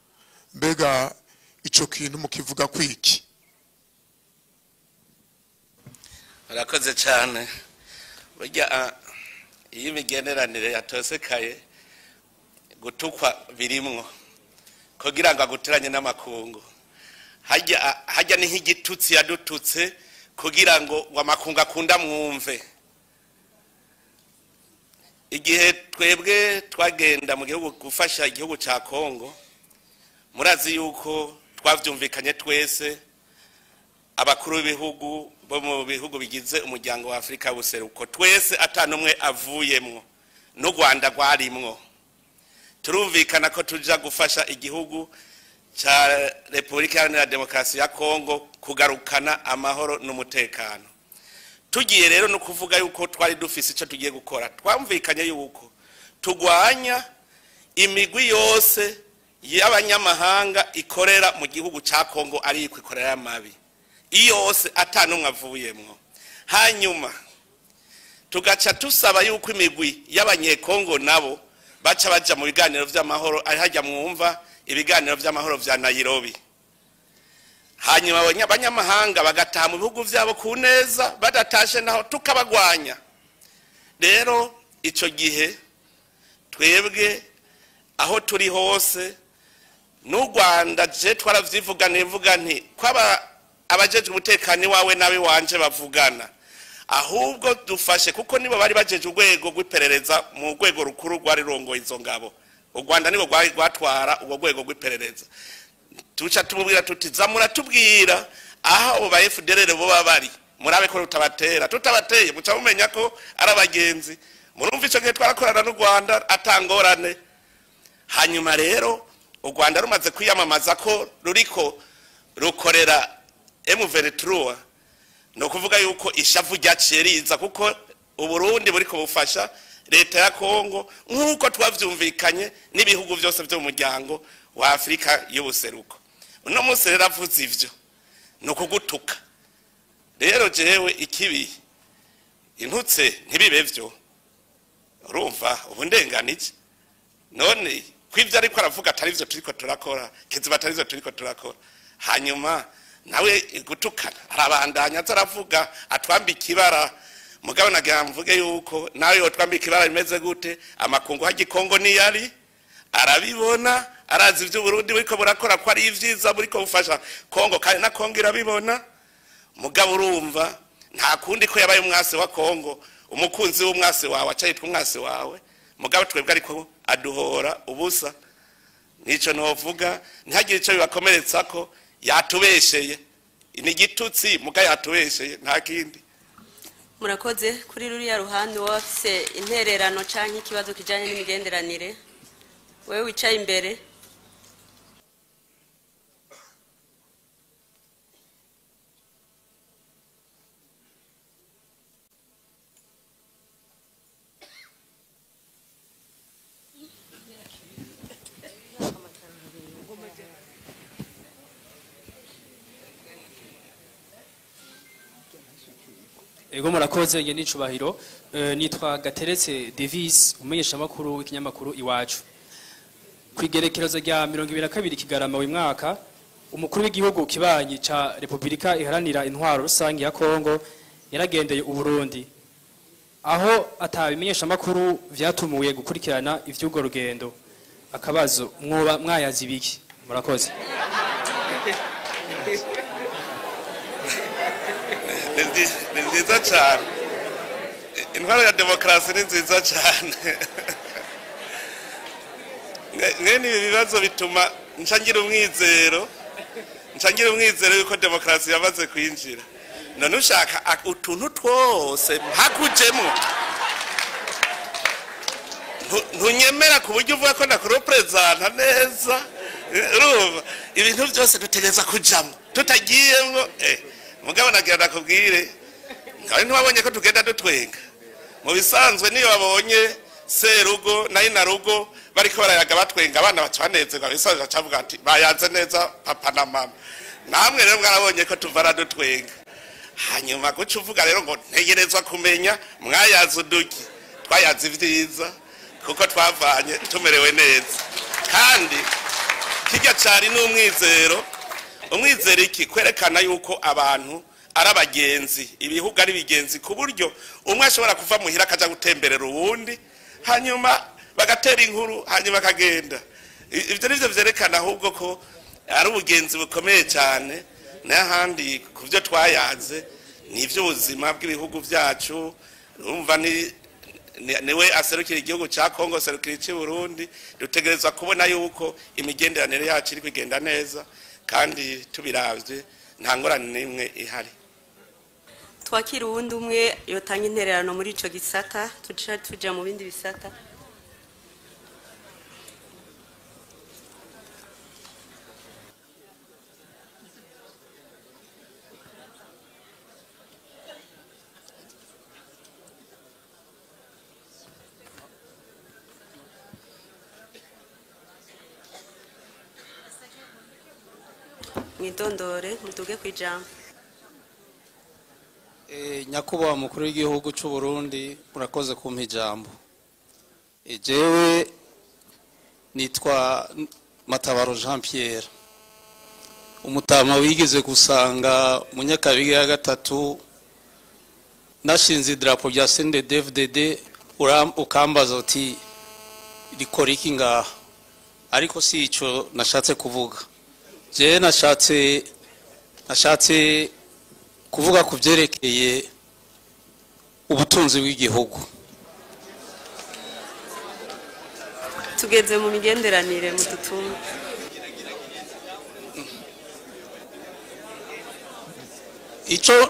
Mbega ico kintu mukivuga kwiki? Urakoze cyane. Burya iyo imigenderanire yatosekaye gutukwa birimwo kugira ngo aguteranye n'amakungu. Hajya ni nk'igitutsi yadututse kugira ngo amakungu akunda mwumve. Igihe twebwe twagenda mu gihugu gufasha igihugu ca Kongo, murazi yuko twavyumvikanye twese abakuru b'ibihugu bo mu bihugu bigize umuryango wa Afrika w'ubuseruko, twese atanumwe avuyemwo n'u Rwanda rwarimwo, turumvikana ko tuja gufasha igihugu ca Republika Iharanira Demokarasi ya Kongo kugarukana amahoro n'umutekano. Tugiye rero no kuvuga yuko twari dufise ico tugiye gukora, twamvikanye yuko tugwanya imigwi yose y'abanyamahanga ikorera mu gihugu ca Kongo ari ikorera amabi iyose atanumwe avuyemwo. Hanyuma tugaca tusaba yuko imigwi y'abanyekongo nabo baca baja mu biganiro vy'amahoro, ari hajya mwumva ibiganiro vy'amahoro vya Nairobi. Hanyuma abanyamahanga bagataha mu bihugu vyabo ku neza, badatashe naho tukabagwanya. Rero ico gihe twebwe aho turi hose n'u Rwanda je twaravyivuga mvuga nti kwaba abajeje umutekano wawe nawe wanje bavugana, ahubwo dufashe kuko nibo bari bajeje urwego rw'iperereza mu rwego rukuru rwari rongoye izo ngabo. U Rwanda nibo rwatwara ubwo rwego rw'iperereza. Tuca tumubwira tuti zamura tubwira aho abo ba FDLR bo bari, murabe ko rutabatera, tutabateye muca mumenya ko ari abagenzi. Murumva ico gihe twarakorana n'u Rwanda atangorane. Hanyuma rero u Rwanda rumaze kwiyamamaza ko ruriko rukorera M23, no kuvuga yuko ishavu ryaciye riza kuko Uburundi buriko bufasha leta ya Kongo nkuko twavyumvikanye n'ibihugu byose byo mu muryango wa Afrika y'ubuseruko. Uno munsi rero avuze ivyo no kugutuka. Rero jewe ikibi intutse ntibibe vyo, urumva ubu ndenganije none kwivyo ariko aravuga atari ivyo turiko turakora, kiziba atari ivyo turiko turakora. Hanyuma Nawe gutukana arabandanya azaravuga atwambika ibara. Mugabo nagira mvuge yuko nawe yotwambika ibara bimeze gute, amakungu hagikongo niyari arabibona, arazi ivyo Burundi buriko burakora ko ari ivyiza, buriko bufasha Kongo, kandi na Kongo irabibona. Mugabo urumva nta kundi ko yabaye umwasi wa Kongo, umukunzi w'umwasi wawe acayitwa umwasi wawe. Mugabo twebwe ariko aduhora ubusa. Nico novuga, ntihagire ico bibakomeretsa ko yatubesheye. Ni igitutsi muga yatubesheye, nta kindi. Murakoze. Kuri ruriya ruhande wafise intererano canke ikibazo kijanye n'imigenderanire, wewe wicaye imbere. Ego murakoze nge n'icubahiro. Nitwa Gateretse Davis, umumenyesha makuru w'ikinyamakuru Iwacu. Kwigerekerezo rya 2022 Kigarama uyu mwaka, umukuru w'igihugu kibanyi ca Republika Iharanira Intwaro Rusangi ya Kongo yaragendeye u Burundi, aho atabimenyesha makuru vyatumuye gukurikirana ivy'ugo rugendo. Akabazo, mwoba mwayazi biki? Murakoze. Ni nziza cyane intwaro ya demokarasi, ni nziza cyane. Mwene ibi bibazo bituma ncangira umwizero yuko demokarasi yamaze kwinjira. None ushaka utuntu twose mpakujemo, ntunyemera ku buryo uvuga ko nakurepresenta neza. Urumva ibintu byose dutegereza kujamo, tutagiyemwo mugabo nagira nakubwire, kandi ntiwabonye ko tugenda dutwenga. Mu bisanzwe niyo babonye serugo na inarugo bariko barayaga batwenga, abana bacanezerwa, bisanzwe bacavuga ati bayanze neza papa na mama. Namwe rero mwarabonye ko tuvara dutwenga. Hanyuma guca uvuga rero ngo ntegerezwa kumenya mwayaze uduki, twayaze ivyiza kuko twavanye tumerewe neza. Kandi kirya cari n'umwizero, umwizero iki kwerekana yuko abantu ari abagenzi, ibihugu ari bigenzi, ku buryo umwe ashobora kuva muhira akaja gutemberera uwundi, hanyuma bagatera inkuru, hanyuma akagenda. Ivyo nivyo vyerekana ahubwo ko ari ubugenzi bukomeye cyane. N'ahandi ku byo twayanze ni ivy'ubuzima bw'ibihugu vyacu. Urumva niwe aserukira igihugu ca Kongo, aserukira ici Burundi. Dutegerezwa kubona yuko imigenderanire yacu iri kugenda neza, kandi tubiravye nta ngorane n'imwe ihari. Twakira uwundi umwe yotanga intererano muri ico gisata, tuca tuja mu bindi bisata. Mwidondore muduge kwijambo. Nyakubahwa mukuru w'igihugu cy'u Burundi, murakoze kumpa ijambo. Jewe nitwa Matabaro Jean Pierre, umutama wigeze gusanga mu Nyakabiga ya gatatu nashinze idarapo rya CNDD-FDD, ukambaza uti rikora iki ngaha? Ariko si ico nashatse kuvuga. Je nashatse kuvuga ku byerekeye ubutunzi bw'igihugu. Tugeze mu migenderanire mudutunga.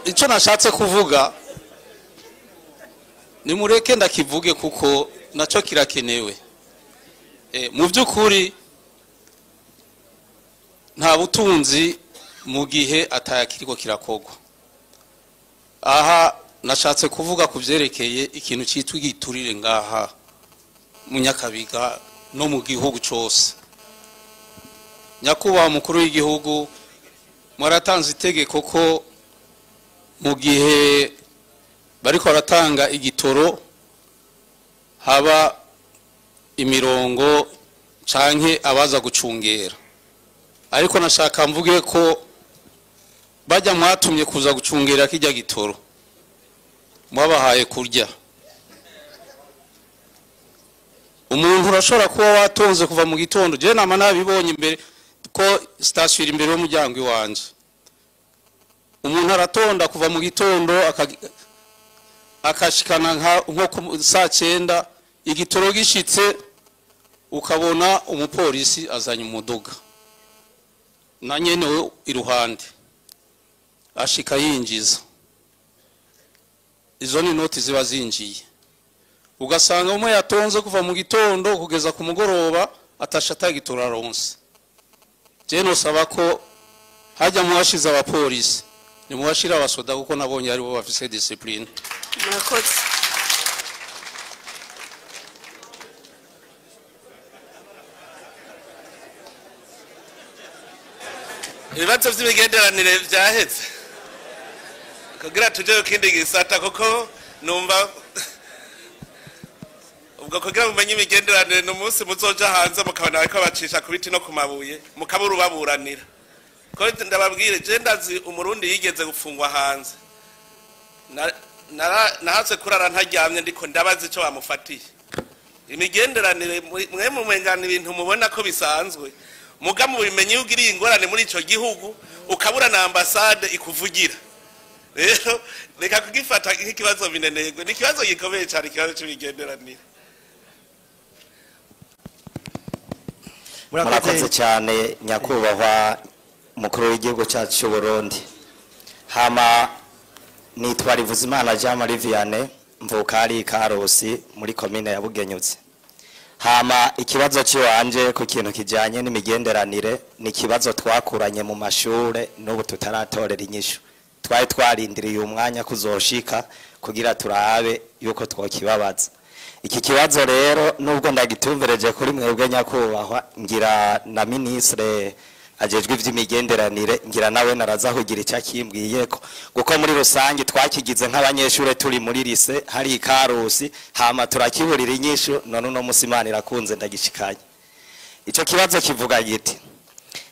Ico nashatse kuvuga ni mureke ndakivuge kuko naco kirakenewe. Mu by'ukuri nta butunzi mu gihe atayakiriko kirakogwa. Aha nashatse kuvuga ku byerekeye ikintu cyitwa igiturire ngaha mu Nyakabiga no mu gihugu cyose. Nyakubahwa mukuru w'igihugu, mwaratanze itegeko ko mu gihe bariko baratanga igitoro haba imirongo canke abaza gucungera. Ariko nashaka mvuge ko Bajya mwatumye kuza gucungera kijya gitoro, mwabahaye kurya. Umuntu urashobora kuba watonze kuva mu gitondo, je nama nabibonye imbere ko station iri imbere y'umuryango iwanje. Umuntu aratonda kuva mu gitondo akashikana nko ku saa 9, igitoro gishitse ukabona umupolisi azanye umuduga na nyene iruhande ashika yinjiza. Izo ni noti ziba zinjiye, ugasanga umwe yatonze kuva mu gitondo kugeza ku mugoroba atasha atagitora ronse. Je nosaba ko hajya muwashize abapolisi ni muwashira abasoda, kuko nabonye ari bo bafise discipline. Murakoze. Ibibazo vy'imigenderanire vyaheze kugira tuje ku kindi gisata, kuko numva ubwo kugira mumenye imigenderanire ni umunsi muzoja hanze mukabona bariko bacisha ku biti no ku mabuye, mukabura ubaburanira. Ko ndababwire, je ndazi umurundi yigeze gufungwa hanze, nahatse kurara ntaryamye ndiko ndabaza ico bamufatiye. Imigenderanire mwe mumengana ibintu mubona ko bisanzwe, muga mubimenye iyo ugiriye ingorane muri ico gihugu ukabura na ambasade ikuvugira. Rero reka kugifata nk'ikibazo binenegwe, ni ikibazo gikomeye cyane, ikibazo c'imigenderanire. Murakoze cyane nyakubahwa mukuru w'igihugu cyacu cy'u Burundi. Hama nitwa Rivuzimana Jean Marie Vianney, mvuka ari Karusi muri komine ya Bugenyutse. Hama ikibazo ciwanje ku kintu kijanye n'imigenderanire ni ikibazo twakuranye mu mashure n'ubu tutaratorera inyishu. Twari twarindiriye umwanya kuzoshika kugira turabe yuko twokibabaza. Iki kibazo rero nubwo ndagitumvereje kuri mwebwe nyakubahwa, ngira na ministre ajejwe ivy'imigenderanire, ngira nawe naraza kugira icyo akimbwiyeko, kuko muri rusange twakigize nk'abanyeshure turi muri lycée hari Ikarusi, hama turakiburira inyishu, none uno musi Imana irakunze ndagishikanye. Ico kibazo kivuga giti: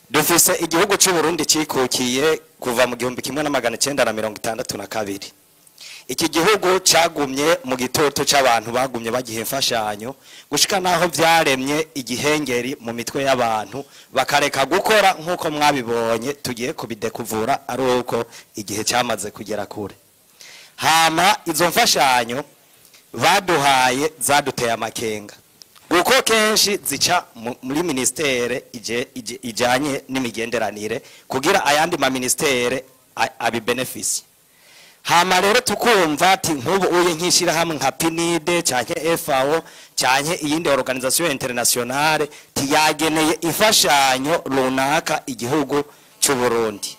dufise igihugu cy'u Burundi cikukiye kuva mu 1962. Iki gihugu cagumye mu gitoto c'abantu bagumye bagihe imfashanyo gushika naho vyaremye igihengeri mu mitwe y'abantu bakareka gukora nkuko mwabibonye tugiye kubidekuvura ari uko igihe cyamaze kugera kure. Hama izo mfashanyo baduhaye zaduteye amakenga, kuko kenshi zica muri ministere ijanye n'imigenderanire kugira ayandi ma ministere abibenefisi. Hama rero tukumva ati nk'ubu uye nkishira hamwe nka PNID canke FAO canke iyindi organisation internationale tiyageneye ifashanyo runaka igihugu cy'u Burundi.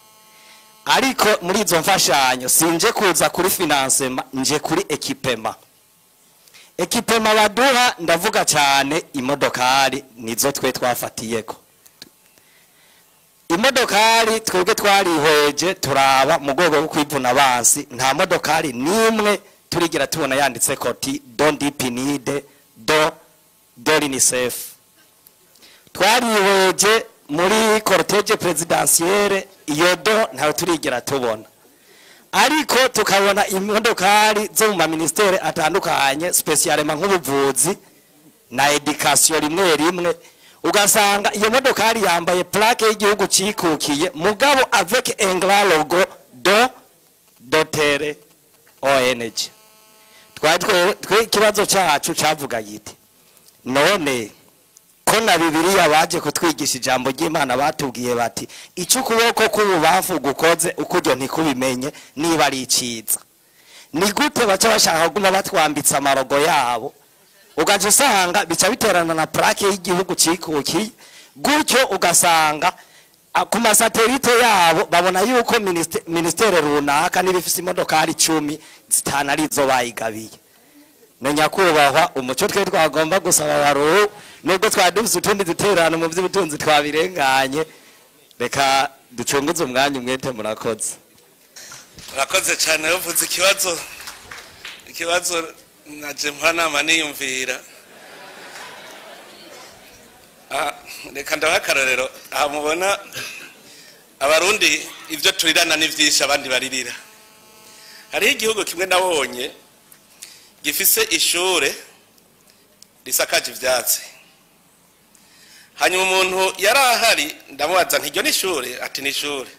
Ariko muri izo mfashanyo sinje kuza kuri financement, nje kuri equipement. Equipement baduha ndavuga cyane imodokari nizo twe twafatiyeko. Imodokari twebwe twarihweje turaba mu rwego rwo kwivuna abansi, nta modokari nimwe turigira tubona yanditse ko ti don di PNID do UNICEF. Twarihweje muri cortege presidentielle iyo do ntawe turigira tubona, ariko tukabona imodokari zo mu ma ministere atandukanye spécialement nk'ubuvuzi na education rimwe rimwe, ugasanga iyo modokari yambaye plaque y'igihugu cikukiye mugabo avec un grand logo do dotere ONG. Twe ikibazo cyacu cavuga giti: none ko na Bibiliya baje kutwigisha ijambo ry'Imana batubwiye bati icyo ukuboko k'ububafu gukoze ukuryo ntikubimenye niba ari iciza, ni gute baca bashaka kuguma batwambitse amarogo yabo? Ugaca usanga bica biterana na plaque y'igihugu cikukiye gutyo, ugasanga ku masatelite yabo babona yuko ministere runaka n'ibifise imodokari 10 zitana arizo bayigabiye. Na nyakubahwa umuco twe twagomba gusaba abaru, nubwo twadufise utundi duterano mu by'ubutunzi twabirenganye, reka ducunguze umwanya umwete. Murakoze. Murakoze cyane. Uvuze ikibazo naje mpanama niyumvira. Reka ndabaha akarorero. Aha mubona abarundi Ibyo turirana ni byinshi abandi baririra. Hariho igihugu kimwe nabonye gifise ishure risakaje ivyatsi. Hanyuma umuntu yari ahari ndamubaza nti iryo ni ishure? Ati ni ishure.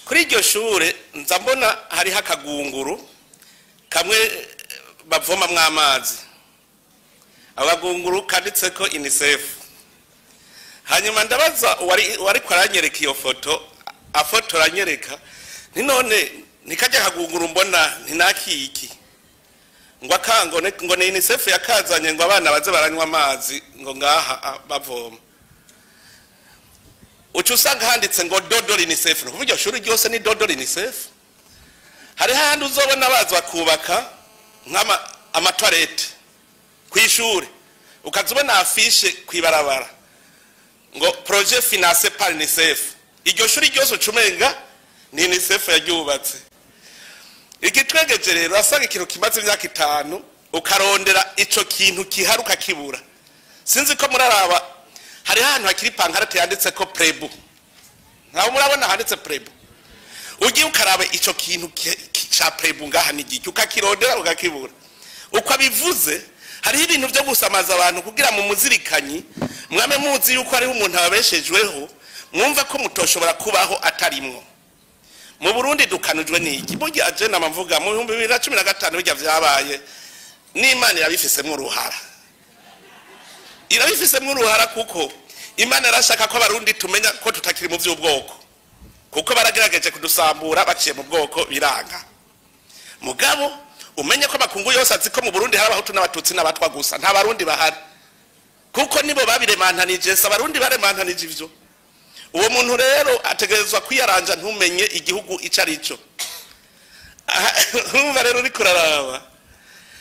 Kuri iryo shure nza mbona hariho akagunguru kamwe bavomamwo amazi, akagunguru kanditseko UNICEF. Hanyuma ndabaza uwariko aranyereka iyo foto, afotora anyereka, nti none ntikajya akagunguru mbona ntinakiki? Ngo akango ngo ni UNICEF yakazanye ngo abana baze baranywa amazi ngo ngaha bavoma. Uca usanga handitse ngo dodo UNICEF, ni ukuvuga iryo shuri ryose ni dodo UNICEF. Hariho ahandi uzobona baza bakubaka nk'ama amatoilette kw'ishure, ukaza ubona affiche kw'ibarabara ngo projet financé par UNICEF. Iryo shuri ryose uca umenga ni UNICEF yaryubatse. Igitwegeje rero urasanga ikintu kimaze imyaka 5 ukarondera ico kintu kihari ukakibura. Sinzi ko muraraba hariho ahantu hakiri pankarate yanditse ko prebu. Ntawe murabona handitse prebu. Ugiye ukaraba ico kintu ca prebu ngaha ni giki, ukakirondera ukakibura. Uko abivuze hariho ibintu byo gusamaza abantu kugira mu muzirikanyi mwame muzi yuko hariho umuntu ababeshejweho, mwumva ko mutoshobora kubaho atarimwo. Mu Burundi dukanujwe n'iki? Burya je namvuga mu 2015 burya vyabaye n'Imana irabifisemo uruhara. Irabifisemo uruhara kuko Imana irashaka ko abarundi tumenya ko tutakiri mu vy'ubwoko. Kuko baragerageje kudusambura baciye mu bwoko biranga. Mugabo umenye ko makungu yose azi ko mu Burundi hari abahutu n'abatutsi n'abatwa gusa, nta barundi bahari. Kuko nibo babiremantanije, se abarundi baremantanije ivyo. Uwo muntu rero ategerezwa kwiyaranja ntumenye igihugu ico ari cyo. Urumva rero uriko uraraba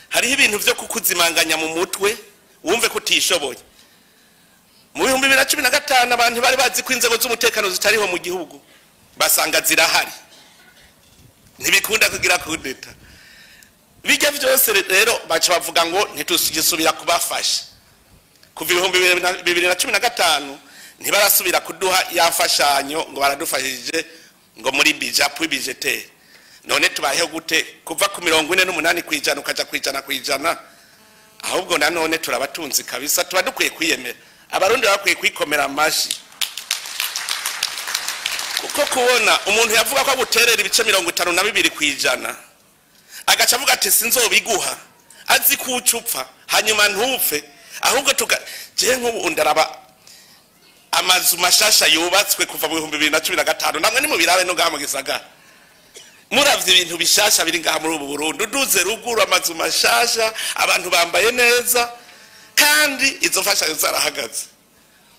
hariho ibintu vyo kukuzimanganya mu mutwe wumve ko utishoboye. Mu 2015 abantu bari bazi ko inzego z'umutekano zitariho mu gihugu, basanga zirahari. Ntibikunda kugira kudeta. Bijya vyose rero baca bavuga ngo ntitugisubira kubafasha. Kuva 2015 ntibarasubira kuduha yafashanyo ngo baradufashije ngo muri budget appui budgétaire. None tubayeho gute kuva ku 48% ukaja 100%? Ahubwo nanone turabatunzi kabisa, tuba dukwiye kwiyemera. Abarundi bakwiye kwikomera amashi. Kuko kubona umuntu yavuga ko aguterera ibice 52% agaca avuga ati sinzobiguha, azi kucupfa hanyuma ntupfe, ahubwo je nk'ubu ndaraba amazu mashasha yubatswe kuva mu 2015, namwe ni mu birabe no ngaha mu gisagara. Muravye ibintu bishasha biri ngaha muri ubu Burundi, uduze ruguru amazu mashasha, abantu bambaye neza, kandi izo mfashanyo zarahagaze.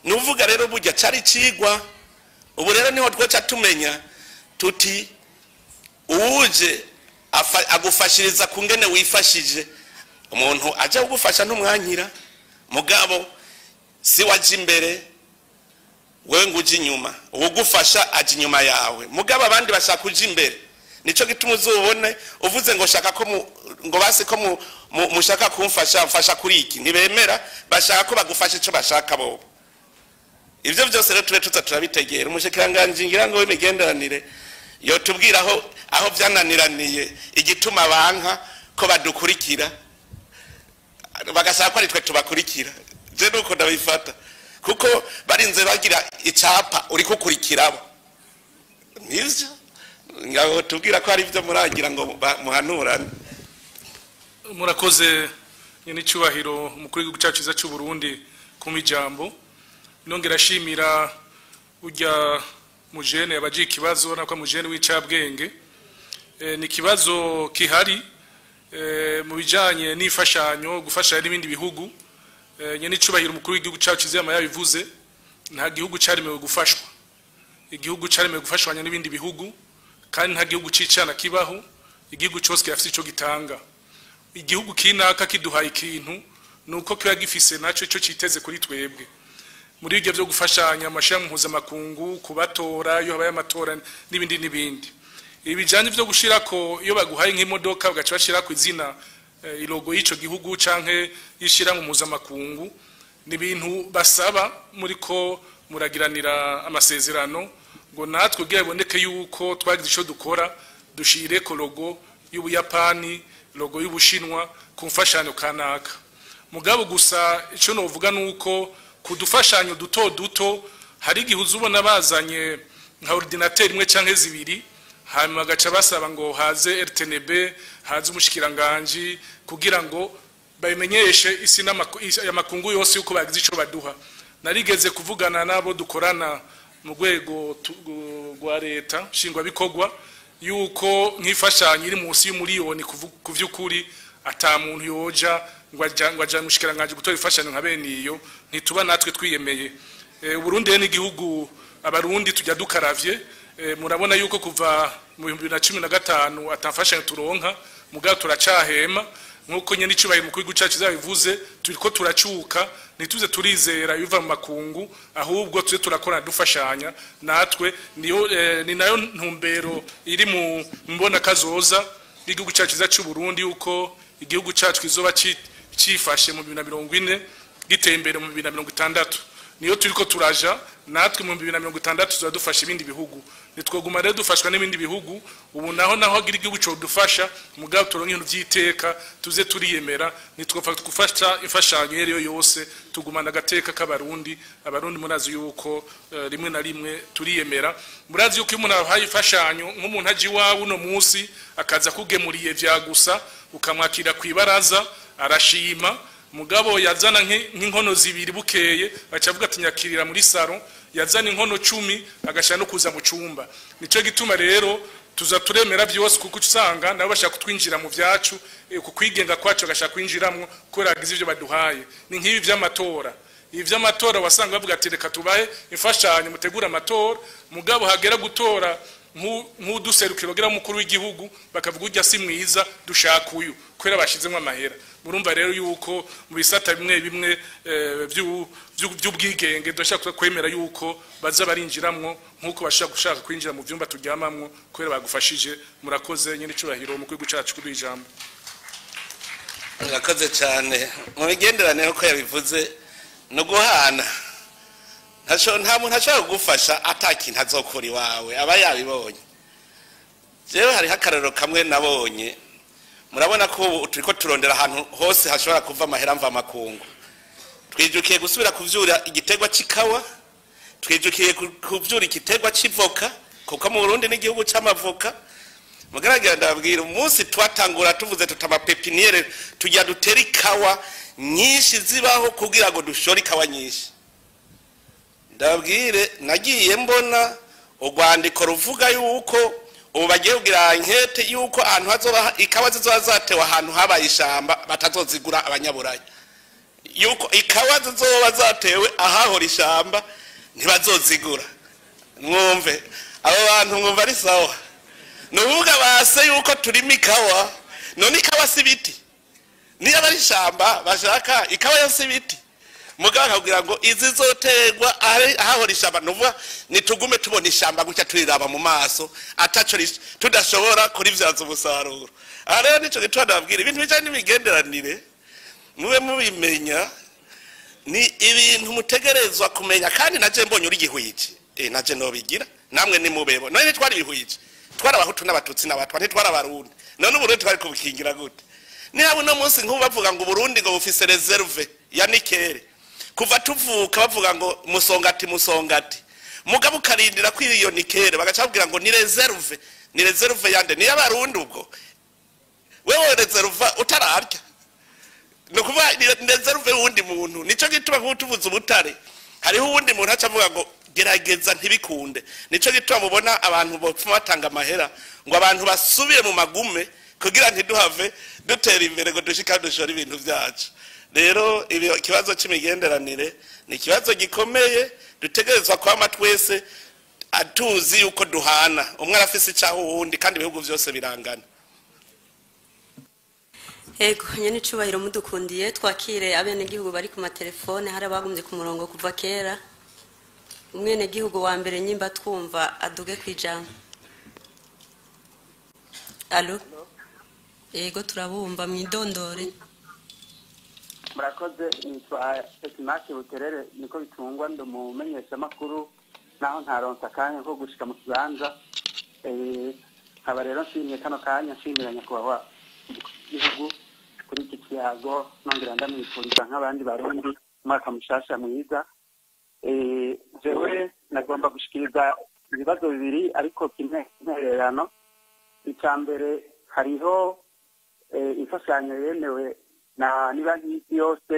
Nuvuga rero burya cari cigwa, ubu rero niho twoca tumenya tuti uje agufashiriza kungene wifashije. Umuntu aje kugufasha ntumwankira, mugabo si waje imbere wewe ngo uje inyuma, uwugufasha aje inyuma yawe, mugabo abandi bashaka uje imbere. Nico gituma uzubone uvuze ngo shaka ko ngo base ko mushaka kumfasha, mfasha kuri iki, ntibemera, bashaka ko bagufasha ico bashaka bo. Ivyo vyose rero tube tuza turabitegera. Umushikiranganje ngira ngo w'imigenderanire yotubwira aho vyananiraniye, igituma banka ko badukurikira bagashaka ko ari twe tubakurikira. Je nuko ndabifata kuko barinze bagira icapa uri kukurikirabo. Nivyo ngaho tubwira ko ari ivyo muragira ngo muhanurane. Murakoze nyene icubahiro umukuru w'igihugu cacu ciza c'u Burundi ku ijambo. Nongera ashimira urya mujene yabaje ikibazo, nako mujene w'icabwenge. Ni kibazo kihari mu bijanye n'ifashanyo gufasha n'ibindi bihugu. Nyene icubahiro umukuru w'igihugu cacu ciza yabivuze, nta gihugu caremewe gufashwa. Igihugu caremewe gufashwanya n'ibindi bihugu, kandi nta gihugu cicana kibaho. Igihugu cyose kirafise ico gitanga. Igihugu kinaka kiduhaye ikintu nuko kiba gifise naco ico citeze kuri twebwe. Muri ibyo byo gufashanya amashirahamwe mpuzamakungu kubatora iyo habaye amatora n'ibindi n'ibindi. Ibijanye byo gushirako iyo baguhaye nk'imodoka bagaca bashirako izina ilogo y'ico gihugu canke yishira mu mpuzamakungu, ni ibintu basaba muri ko muragiranira amasezerano. Ngo natwe kugira biboneke yuko twagize ico dukora, dushireko logo y'Ubuyapani, logo y'Ubushinwa ku mfashanyo kanaka. Mugabo gusa ico novuga nuko kudufashanyo duto duto hari igihe uzubona bazanye nka ordinateur imwe canke zibiri, hanyuma bagaca basaba ngo haze RTNB, haze umushikiranganji, kugira ngo babimenyeshe isi n'amakungu yose yuko bagize ico baduha. Narigeze kuvugana nabo dukorana mu rwego rwa leta nshingwabikorwa yuko nk'imfashanyo iri munsi y'umuriyoni ku vy'ukuri ata muntu yoja ngo aja mushikiranganji gutora imfashanyo nka bene iyo, ntituba natwe twiyemeye. Uburundi ni igihugu abarundi tujya dukaravye. Murabona yuko kuva mu 2015 atamfashanyo turonka, mugabo turacahema nkuko nyene icubahiro mu gihugu cacu zabivuze, turiko turacuka, ntituze turizera ibiva mu makungu, ahubwo tuze turakora dufashanya natwe. Niyo ni nayo ntumbero iri mu mbona kazoza igihugu cacu cy'u Burundi, yuko igihugu cacu kizoba cifashe mu 2040, giteye imbere mu 2060. Niyo turiko turaja natwe mu 2060 tuzadufasha ibindi bihugu. Nitwoguma rero dufashwa n'ibindi bihugu. Ubu naho agira igihugu cyo dufasha, mugabo turonke ibintu by'iteka, tuze turiyemera, nitwofa gufasha imfashanyo yeriyo yose, tugumana agateka k'abarundi. Abarundi murazi yuko rimwe na rimwe turiyemera. Murazi yuko iyo umuntu abahaye imfashanyo, nk'umuntu aje iwawe uno munsi akaza kugemuriye vya gusa, ukamwakira kwibaraza arashima, mugabo yazana nk'inkono zibiri bukeye baca avuga ati nyakirira muri salon, yazana inkono 10 agashaka no kuza mu cumba. Nico gituma rero tuza turemera byose, kuko usanga nabo bashaka kutwinjira mu vyacu, ku kwigenga kwacu agashaka kwinjiramwo kubera agize ivyo baduhaye. Ni nk'ibi vy'amatora, ibi vy'amatora wasanga bavuga ati reka tubahe imfashanyo mutegura amatora, mugabo hagera gutora nk'uduserukiro gira mukuru w'igihugu bakavuga urya si mwiza dushaka uyu, kubera bashizemo amahera. Murumva rero yuko mu bisata bimwe bimwe by'ubwigenge dushaka kwemera yuko baza barinjiramwo nkuko bashaka gushaka kwinjira mu vyumba turyamamwo kubera bagufashije. Murakoze nyene icubahiro mu gihugu cacu kuri ijambo. Murakoze cyane. Mu migenderanire uko yabivuze no guhana, nta muntu ashobora kugufasha atakintu azokora iwawe aba yabibonye. Jewe hariho akarorero kamwe nabonye. Murabona ko ubu turiko turondera ahantu hose hashobora kuva amahera mva makungu. Twijukiye gusubira kuvyura igitegwa c'ikawa, twijukiye kuvyura igitegwa c'ivoka, kuko mu Burundi n'igihugu c'amavoka. Mugaragara ndababwira, umunsi twatangura tuvuze tutama pepiniere tujya dutera ikawa nyinshi zibaho kugira ngo dushore ikawa nyinshi. Ndababwire nagiye mbona urwandiko ruvuga yuko ubu bagiye kugira inkete yuko ahantu hazoba ikawa zizoba zatewe ahantu habaye ishamba batazozigura abanyaburaya, yuko ikawa zizoba zatewe ahahora ishamba ntibazozigura. Mwumve abo bantu, mwumva ari sawa? Nuvuga base yuko turima ikawa, none ikawa si ibiti, niyo ari ishamba bashaka ikawa yo si ibiti. Mugabo akabwira ngo izi zoterwa ahahora ishamba, nuvuga nitugume tubona ishamba gutya turiraba mu maso ataco tudashobora kurivyaza umusaruro. Aha rero nico gituma ndababwira ibintu bijanye n'imigenderanire mube mubimenya, ni ibintu mutegerezwa kumenya. Kandi naje mbonye uri gihwije, naje nobigira namwe nimubebo. None ntitwari ibihwije, twari abahutu n'abatutsi n'abatwa, ntitwari abarundi. None uburundi twari kubukingira gute? Niba uno munsi nk'ubu bavuga ngo Uburundi ngo bufise reserve ya nikere, kuva tuvuka bavuga ngo musongati musongati, mugabo ukarindira ko iyo nikere bagaca babwira ngo ni reserve, ni reserve yande? Ni y'abarundi. Ubwo wewe reserve utararya, ni ukuvuga ni reserve y'uwundi muntu. Nico gituma nk'ubu tuvuze ubutare, hariho uwundi muntu aca avuga ngo gerageza ntibikunde. Nico gituma mubona abantu bopfuma batanga amahera ngo abantu basubire mu magume kugira ntiduhave dutera imbere ngo dushika dushora ibintu vyacu. Rero ikibazo c'imigenderanire ni ikibazo gikomeye dutegerezwa kwama twese atuzi yuko duhana, umwe arafise icaho uwundi, kandi ibihugu vyose birangana. Ego nyene icubahiro mudukundiye twakire abenegihugu bari ku matelefone, hari abagumye ku murongo kuva kera. Umwenegihugu wa mbere nyimba twumva aduge kwijambo. Allo? Ego turabumva, mwidondore. Murakoze, nitwa Etimasi Buterere niko bitungwa, ndi umumenyeshamakuru Naho ntaronsa akanya ko gushika mu kibanza, nkaba rero nshimye kano kanya, nshimira nyakubahwa igihugu kuri iki kiyago, nongera ndamwifuriza nk'abandi Barundi umwaka mushasha mwiza. Jewe nagomba gushikiriza ibibazo bibiri, ariko kimwe intererano. Icya mbere, hariho imfashanyo yemewe na ni Banki y'Isi Yose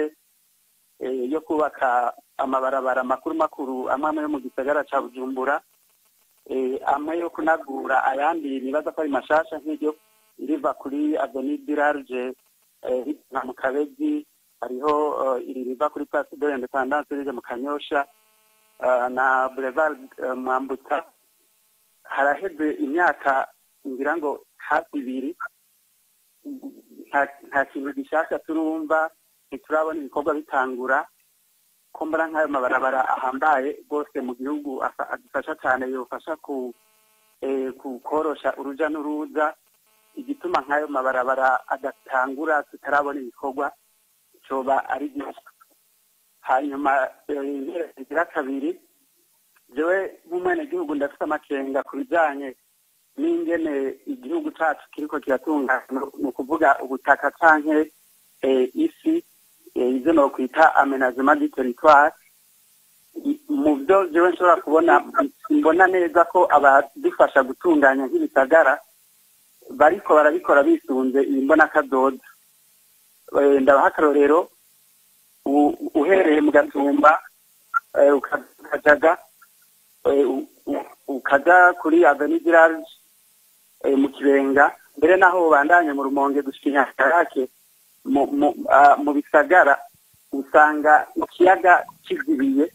yo kubaka amabarabara makuru makuru amwe amwe yo mu gisagara ca Bujumbura, amwe yo kunagura, ayandi nibaza ko ari mashasha, nk'iryo riva kuri Avenue du Large nka mu Kabezi, hariho iri riva kuri Place de l'Indépendance rija mu Kanyosha, na Boulevard Mwambutsa. Haraheze imyaka ngira ngo hafi 2, nta kintu gishasha turumva, ntiturabona ibikorwa bitangura. Ko mbona nk'ayo mabarabara ahambaye rwose mu gihugu, adufasha cyane, yofasha ku korosha uruja n'uruza, igituma nk'ayo mabarabara adatangura tutarabona ibikorwa coba ari byinshi. Hanyuma igira kabiri, jewe nk'umwenegihugu ndafite amakenga ku bijanye n'ingene igihugu cacu kiriko kiratungana, ni ukuvuga ubutaka canke isi, ivyo nokwita aménagement du territoire. Mu byo jewe nshobora kubona, mbona neza ko abadufasha gutunganya nk'ibisagara bariko barabikora bisunze iyi mbonakazoza. Ndabaha akarorero: uhereye mu Gatumba, ukajaga, ukaja kuri Avenue du Large, mu Kibenga, mbere naho ubandanye mu Rumonge gushika Inyangarake, mu bisagara usanga ikiyaga kizibiye,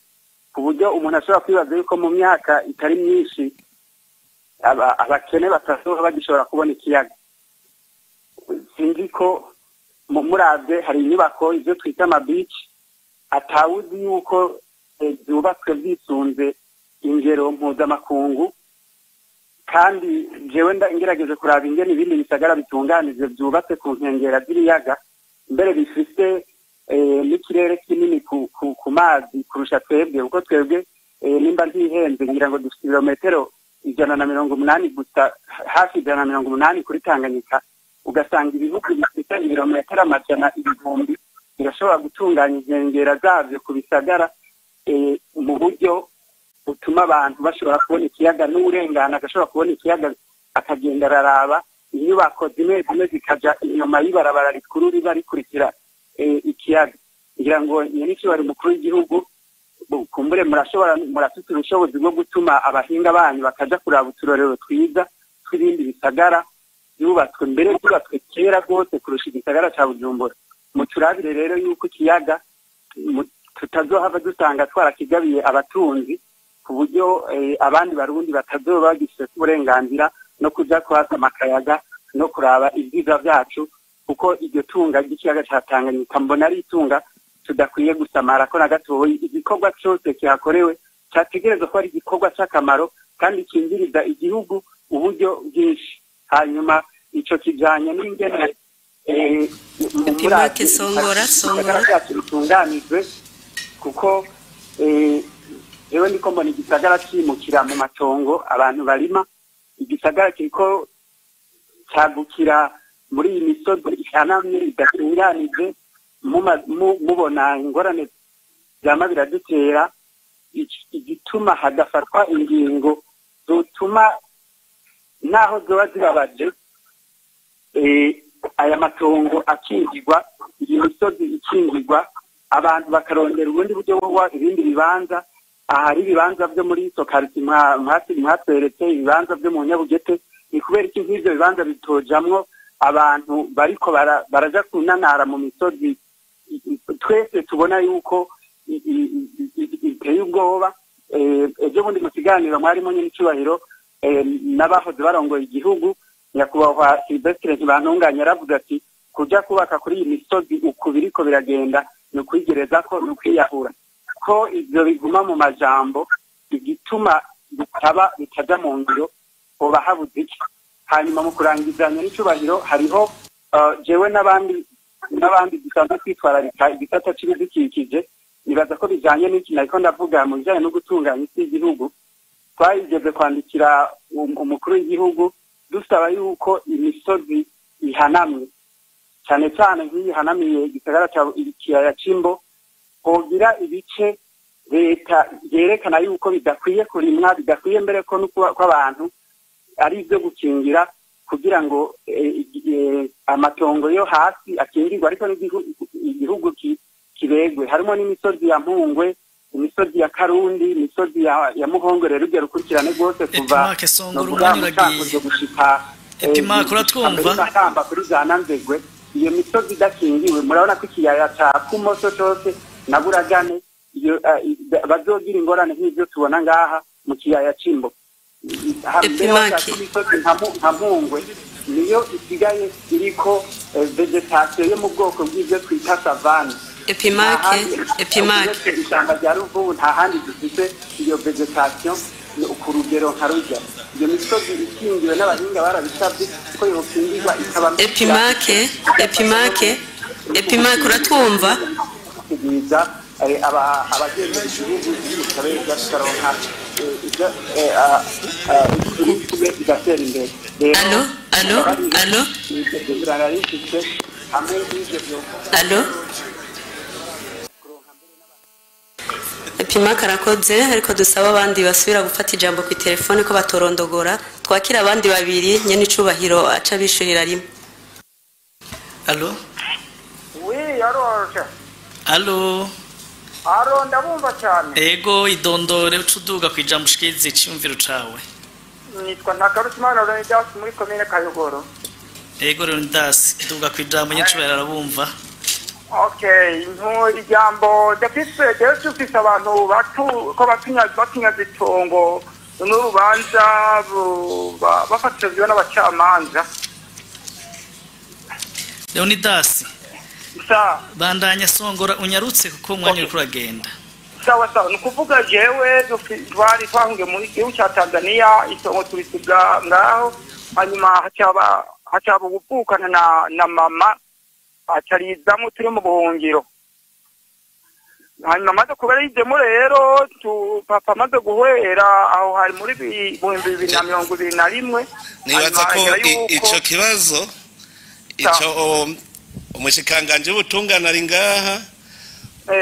ku buryo umuntu ashobora kwibaza yuko mu myaka itari myinshi abakene batazoba bagishobora kubona ikiyaga. Sinzi ko muravye, hari inyubako, ivyo twita amabici, atawuzi yuko zubatswe byisunze ingero mpuzamakungu. Kandi jewe ngerageje kuraba ingene ibindi bisagara bitunganije, byubatse ku nkengera z'ibiyaga, mbere bifise n'ikirere kinini ku mazi kurusha twebwe, kuko twebwe, nimba ntihenze, ngira ngo dufite ibirometero 180 gusa, hafi 180 kuri Tanganyika. Ugasanga ibihugu bifite ibirometero amajana, ibihumbi, birashobora gutunganya inkengera zabyo ku bisagara mu buryo butuma abantu bashobora kubona ikiyaga, n'urengana agashobora kubona ikiyaga, akagenda araraba. Inyubako zimwe zimwe zikaja inyuma y'ibarabara rikuru riba rikurikira ikiyaga. Ngira ngo nyenicubahiro umukuru w'igihugu, kumbure murashobora, murafite ubushobozi bwo gutuma abahinga banyu bakaja kuraba uturorero twiza tw'ibindi bisagara byubatswe, mbere byubatswe kera rwose kurusha igisagara ca Bujumbura. Muturabire rero yuko ikiyaga tutazohava dusanga twarakigabiye abatunzi, ku buryo abandi Barundi batazoba bagifite uburenganzira no kuja kuhasama akayaga no kuraba ibyiza byacu, kuko iryo tunga ry'ikiyaga ca Tanganyika mbona ari itunga tudakwiye gusamara ko na gatoyi. Igikorwa cyose kihakorewe cyategerezwa ko ari igikorwa cy'akamaro kandi kinjiriza igihugu uburyo bwinshi. Hanyuma ico kijanye n'ingene Epimaque, songora, songora. Cyacu bitunganijwe, kuko jewe ndiko mbona igisagara cimukira mu matongo abantu barima, igisagara kiriko cagukira muri iyi misozi ihanamye idatunganije. Mubona ingorane vyama biradutera, igituma hadafatwa ingingo zotuma, naho zoba zibabaje, aya matongo akingirwa, iyi misozi ikingirwa, abantu bakarondera ubundi buryo bwo ibindi bibanza. Ahari ibibanza byo muri izo quartier mwatweretse, ibibanza byo mu Nyabugete, ni kubera iki nk'ivyo bibanza bitojamwo abantu bariko baraja kunanara mu misozi twese tubona yuko iteye ubwoba? Ejo bundi mu kiganiro mwarimo nyine icubahiro n'abahoze barongoye igihugu, nyakubahwa Sylvestre Ntibantunganya yaravuze ati: "Kuja kubaka kuri iyi misozi uku biriko biragenda ni ukwigereza ko ni ukwiyahura." Ko ivyo biguma mu majambo, igituma bitaba bitaja mu ngiro, hoba habuze iki? Hanyuma mu kurangizanya n'icubahiro, hariho jewe n'abandi dusanzwe twitwararika igisata c'ibidukikije, nibaza ko bijanye n'iki nariko ndavuga mu bijanye no gutunganya isi y'igihugu. Twayigeze kwandikira umukuru w'igihugu dusaba yuko imisozi ihanamye, cyane cyane nk'iyi ihanamiye igisagara ca ikiyaya c'Imbo, hogira ibice leta yerekana yuko bidakwiye kurimwa, bidakwiye mbere ko no kw'abantu ari ibyo gukingira, kugira ngo amatongo yo hasi akingirwe, ariko n'igihugu kibegwe. Harimo n'imisozi ya Mpungwe, imisozi ya Karundi, imisozi ya Muhongo. Rero urwo rukurikirane rwose kuva Epimake, songora, umwanya uragiye. Gushika Epimake, uratwumva? Makamba kuri za Nanzegwe, iyo misozi idakingiwe, murabona ko ikiyaya ca Kumoso cose na Buragane iyo bazogira ingorane nk'ivyo tubona ngaha mu kiyaya c'Imbo. Epimake. Imisozi nka Mpungwe niyo isigaye iriko vegetation yo mu bwoko bw'ivyo twita savane. Epimake, Epimake. Uretse ishyamba rya Ruvubu, nta handi dufite iyo vegetation ku rugero nka rujya. Iyo misozi ikingiwe, n'abahinga barabisabye ko yokingirwa ikaba Epimake, Epimake, Epimake, uratwumva? Kugwiza abagenda igihugu bikabeza, tukaronka ibyo bigatera imbere. Allo, allo, allo. Rifite hamwe n'ibyo Allo. Epimake arakoze, ariko dusaba abandi basubira gufata ijambo ku telefone ko batorondogora. Twakira abandi babiri, nyene icubahiro aca bishurira rimwe. Allo. Oui, allo. Allo. Allo, ndabumva cyane. Ego, idondore uca uduga ku ijambo, ushikirize iciyumviro cawe. Nitwa Ntakarutimana Leonidas, muri komine Kayogoro. Ego Leonidas, duga ku ijambo, nyicubahiro arabumva. Okay, ntu ijambo ndafise rero, dufise abantu batu ko batunyaze itongo n'urubanza bafatishijwe n'abacamanza. Leonidas. Sa. Bandanya, songora, unyarutse kuko umwanya uriko uragenda. Sawa sawa, ni ukuvuga jewe twari twahungiye muri gihugu cya Tanzania, itongo turisiga ngaho, hanyuma hacaba ugupfukana na mama, acarizamo turi mu buhungiro. Hanyuma amaze kuba yizemo rero, papa amaze guhwera, aho hari muri 2021. Nibaza ko Hanyuma yuko ico kibazo ico umushikanganje w'ubutungane ari ngaha,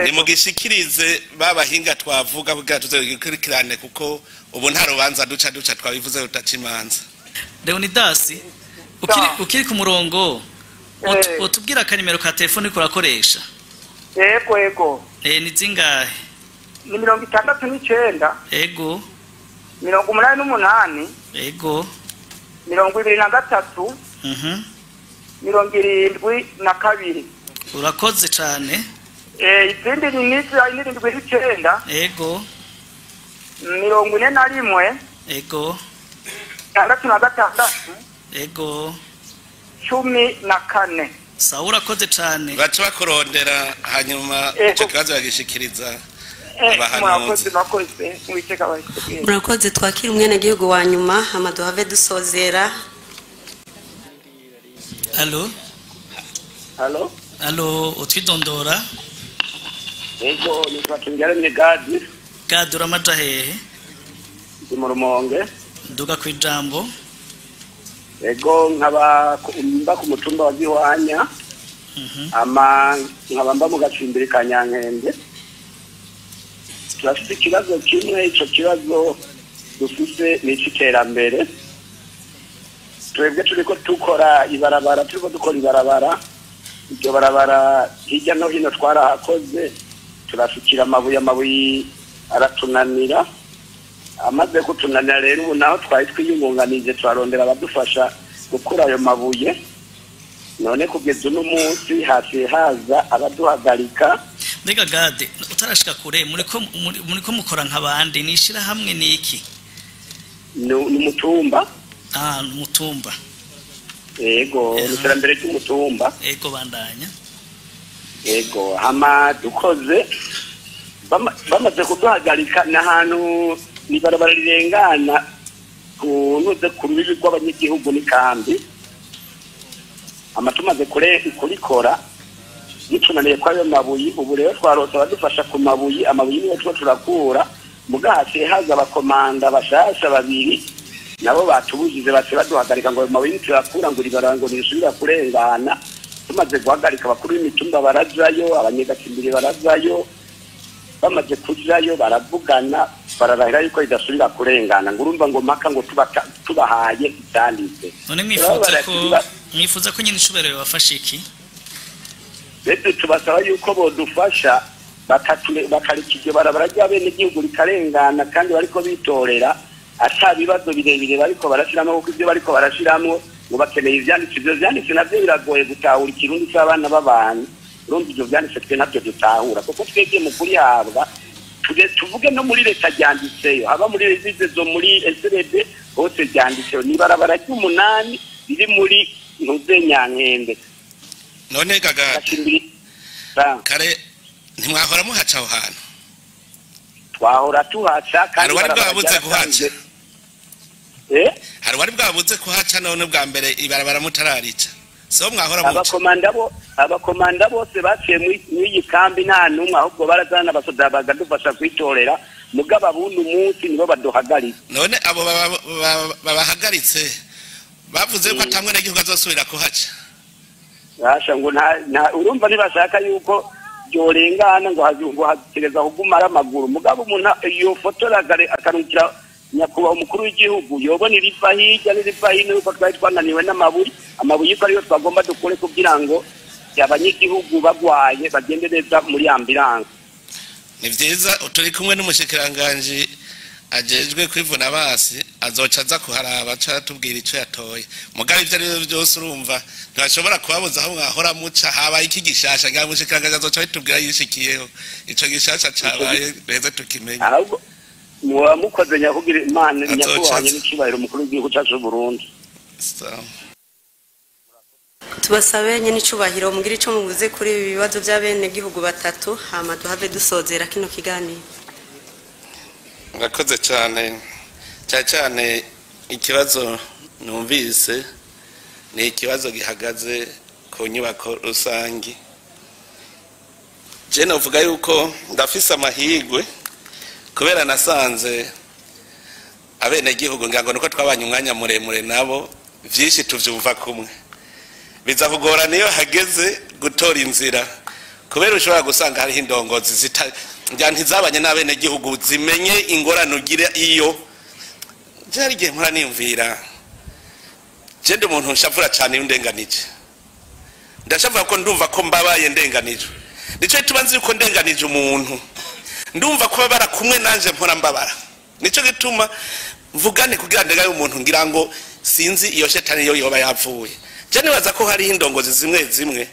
nimugishikirize babahinga twavuga kugira tuzegikurikirane, kuko ubu nta rubanza duca twabivuze rutaca imanza. Leonidas, ukiri ku murongo, utubwira akanimero ka telefone uriko urakoresha? Yego. Ni zingahe? Ni 69. Ego. 88. Ego. 23. 72. Urakoze cane. Izindi ni 79. Ego. 41. Ego. 66. Ego. 14. Sawa, urakoze cane. Baca bakurondera, hanyuma ico kibazo bagishikiriza abahanuzi. Murakoze, murakoze, Uwiteka abahe. Murakoze. Twakira umwenegihugu wa nyuma, hama duhave dusozera. Allo. Allo. Allo, utwidondora? Ego, nitwa Tungaremye Gadi. Gadi, uramaja hehe? Ndi mu Rumonge. Duga ku ijambo. Ego, nkaba mba ku mutumba wa Gihwanya. Ama nkaba mba mu gacimbiri ka Nyankende. Turafite ikibazo kimwe, ico kibazo dufise ni ic'iterambere. Twebwe turiko dukora ibarabara, turiko dukora ibarabara, iryo barabara hirya no hino twarahakoze, turashikira amabuye, amabuye aratunanira. Amaze kutunanira rero, ubu naho twari twiyungunganije, turarondera abadufasha gukura ayo mabuye. None kugeza uno munsi haciye haza abaduhagarika. Mbega Gade, utarashika kure, muriko mukora nk'abandi, ni ishirahamwe, ni iki? Ni umutumba. Ah, ni umutumba. Ego, ni iterambere ry'umutumba. Ego, bandanya. Ego, hama dukoze, bamaze kuduhagarika n'ahantu ni barabara rirengana kunuze ku rubibi rw'abanyagihugu n'ikambi. Hama tumaze kurikora bitunaniye kw'ayo mabuye, ubu rero twarose abadufasha ku mabuye, amabuye niyo tuba turakura. Mugahasiye haza abakomanda bashasha babiri nabo batubujize base baduhagarika ngo amabuye turakura ngo ibarabara ngo ntisubira kurengana. Tumaze guhagarika abakuru b'imitumba barajayo, abanyegacimbiri barajayo, bamaze kujayo baravugana bararahira yuko idasubira kurengana, ngo urumva ngo mpaka ngo tubahaye icyanditse. None mwifuza ko nyine icubahiro yobafasha iki? Rero tubasaba yuko bodufasha bakareka iryo barabara ry'abenegihugu rikarengana, kandi bariko bitorera ata bibazo birebire bariko barashiramwo, kuko ibyo bariko barashiramwo ngo bakeneye ivyanditse. Ivyo vyanditse navyo biragoye gutahura ikirundi c'abana b'abantu. Urumva ivyo vyanditse twe navyo dutahura, kuko twebwe mu kurihabwa tuvuge no muri leta ryanditseyo, haba muri rezize zo muri SRD hose ryanditseyo. Ni ibarabara ry'umunani riri muri Ntuze Nyankende. None gaga kare ntimwahora muhaca aho hantu? Twahora tuhaca kandi hari uwari bwabuze kuhaca. Hari uwari bwabuze kuhaca none bwa mbere ibarabara mutararica so mwahora muca? Abakomanda bose baciye mw'iyi kambi nta n'umwe, ahubwo barazana abasoda bakadufasha kwitorera, mugabo abundi umunsi nibo baduhagaritse. None abo babahagaritse bavuze ko atamwe n'igihugu azosubira kuhaca? Basha ngo nta urumva ntibashaka yuko byorengana ngo hategereza kuguma ari amaguru. Mugabo umuntu yofotora akarungikira nyakubahwa umukuru w'igihugu yobona iriva hirya n'iriva hino yuko twari twananiwe n'amabuye, amabuye ko ariyo twagomba dukore kugira ngo abanyagihugu bagwaye bagende neza muri ambulance. Ni vyiza turi kumwe n'umushikiranganji ajejwe kwivuna basi, azoca aza kuharaba aca aratubwira ico yatoye. Mugabo ivyo ari vyo vyose urumva ntibashobora kubabuza aho mwahora muca. Habaye iki gishasha? Ngira umushikiranganji azoca abitubwira yishikiyeho ico gishasha cabaye duheze tukimenye. Ahubwo muba mukoze nyakugira Imana nyakubahwa n'icubahiro umukuru w'igihugu cacu c'Uburundi. Tubasabe nyene icubahiro mugire ico muvuze kuri ibi bibazo by'abenegihugu batatu, hama duhave dusozera kino kiganiro. Murakoze cyane. Cyane cyane ikibazo numvise ni ikibazo gihagaze ku nyubako rusangi. Je novuga yuko ndafise amahirwe kubera nasanze abenegihugu ngira ngo nuko twabanye umwanya muremure nabo, vyinshi tuvyumva kumwe. Biza kugorana iyo hageze gutora inzira, kubera ushobora gusanga hariho indongozi ntizabanye n'abenegihugu zimenye ingorane ugira. Iyo je hari igihe mpora niyumvira, je ndi umuntu nshavura cane iyo ndenganije, ndashavura ko ndumva ko mbabaye ndenganije. Nico gituma nzi yuko ndenganije umuntu, ndumva ko babara kumwe nanje mpora mbabara. Nico gituma mvugane kugira ndegaye umuntu, ngira ngo sinzi iyo shetani yo yoba yapfuye. Je nibaza ko hariho indongozi zimwe zimwe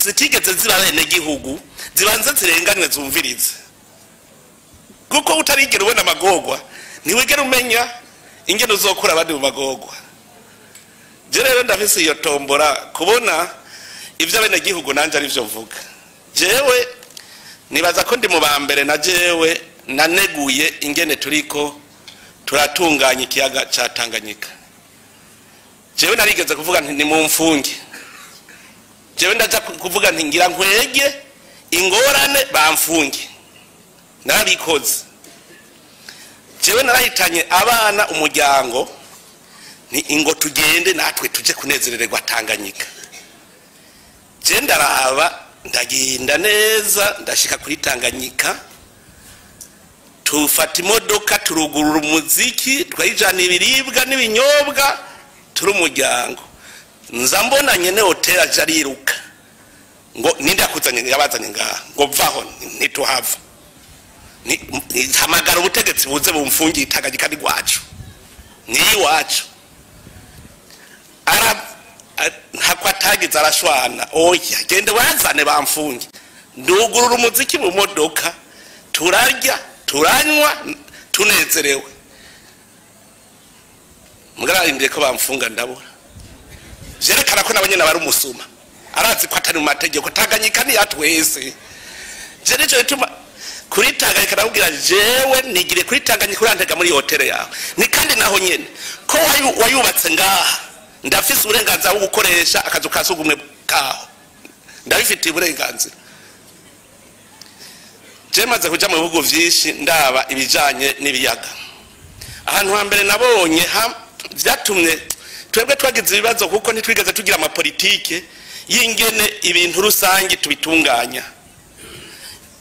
zitigeze ziba abenegihugu, zibanza zirenganwe zumvirize, kuko utarigera ubona amagorwa ntiwigera umenya ingene uzokura abandi mu magorwa. Je rero ndafise iyo tombora kubona ivyo abenegihugu nanje arivyo mvuga. Jewe nibaza ko ndi mu ba mbere na jewe naneguye ingene turiko turatunganya ikiyaga ca Tanganyika. Jewe narigeze kuvuga nti ni mumfunge, jewe ndaja kuvuga nti ngira nkwege ingorane bamfunge, narabikoze. Jewe narahitanye abana umuryango ni ingo tugende natwe tuje kunezerererwa Tanganyika. Je ndaraba ndagenda neza ndashika kuri Tanganyika, tufata imodoka turugurura umuziki, twayijana ibiribwa n'ibinyobwa, turi umuryango. Nza mbona nyene hotel aje ariruka ngo ninde yakuzanye yabazanye ngaha, ngo vaho ntituhava, hamagara ubutegetsi buze bumfungiye Tanganyika ni gwacu ni iwacu. Ntako atagize arashwana, oya gende wazane bamfunge. Ndugurura umuziki mu modoka, turarya turanywa tunezerewe. Mugararindiriye ko bamfunga ndabura, vyerekana ko nabo nyene bari umusuma, arazi ko atari mu mategeko. Tanganyika ni yatwese. Je nico gituma kuri Tanganyika ndabwira jewe nigire kuri Tanganyika urantega muri hotel yawe, ni kandi naho nyene ko wayubatse ngaha, ndafise uburenganzira bwo gukoresha akazu ka sugumwe kaho, ndabifitiye uburenganzira. Je maze kuja mu bihugu vyinshi ndaba ibijanye n'ibiyaga. Ahantu hambere nabonye vyatumye twebwe twagize ibibazo kuko ntitwigeze tugira amapolitike y'ingene ibintu rusange tubitunganya.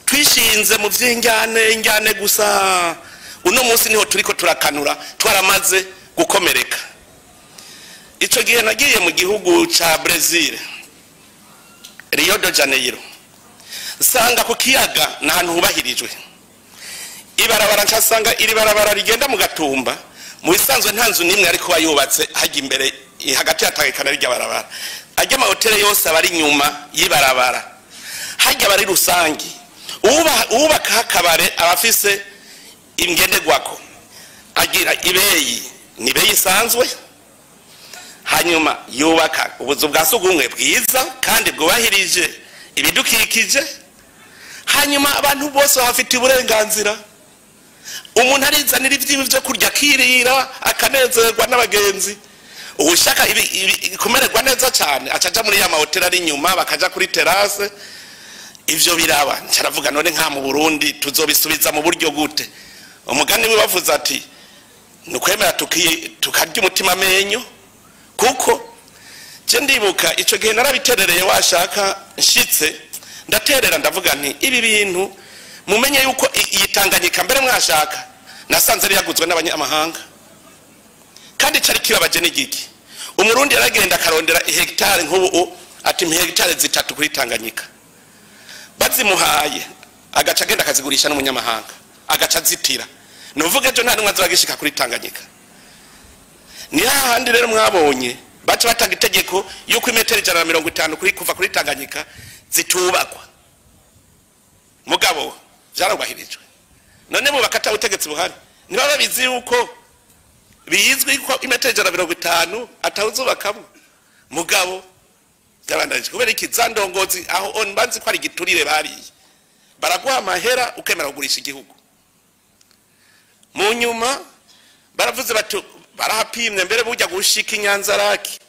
Twishinze mu vy'injyane injyane gusa. Uno munsi niho turiko turakanura twaramaze gukomereka. Ico gihe nagiye mu gihugu ca Brazil, Rio de Janeiro, sanga ku kiyaga n'ahantu hubahirijwe ibarabara, ncasanga iri barabara rigenda mu Gatumba. Mu bisanzwe nta nzu n'imwe ariko bayubatse hajya imbere hagati ya Tanganyika n'irya barabara. Ajya amahoteli yose aba ari inyuma y'ibarabara, hajya abari rusangi. Uwubaka akabare aba afise ingenderwako, agira ibeyi ni ibeyi isanzwe, hanyuma yubaka ubuzu bwa sugumwe bwiza kandi bwubahirije ibidukikije, hanyuma abantu bose bafite uburenganzira. Umuntu arizanira ibyiwe byo kurya akirira akanezerwa n'abagenzi. Ushaka kumererwa neza cyane acaja muri ya mahoteli ari inyuma, bakaja kuri terrasse. Ivyo biraba. Ncaravuga none nka mu Burundi tuzobisubiza mu buryo gute? Umugani we bavuze ati nukwemera tukarya umutima amenyo. Kuko je ndibuka ico gihe narabiterereye, washaka nshitse ndaterera ndavuga nti ibi bintu mumenye yuko iyi Tanganyika mbere mwashaka nasanze ari yaguzwe n'abanyamahanga. Kandi cari kibabaje n'igiki, Umurundi yaragenda akarondera hegitari nk'ubu ati hegitari 3 kuri Tanganyika, bazimuhaye agaca agenda akazigurisha n'umunyamahanga agaca azitira. Nuvuga ejo nta numwe azagishika kuri Tanganyika. Ni hahandi rero mwabonye baca batanga itegeko yuko imetero 150 kuri kuva kuri Tanganyika zitubakwa. Mugabo vyarubahirijwe. None bo bakata ubutegetsi buhari niba babizi yuko bizwi ko imetero 150 atawuzubakamwe, mugabo byabandanije kubera iki? Za ndongozi aho on banzi ko ari giturire bariye, baraguha amahera ukemera kugurisha igihugu. Mu nyuma baravuze bati barahapimye mbere burya gushika Inyanzaraki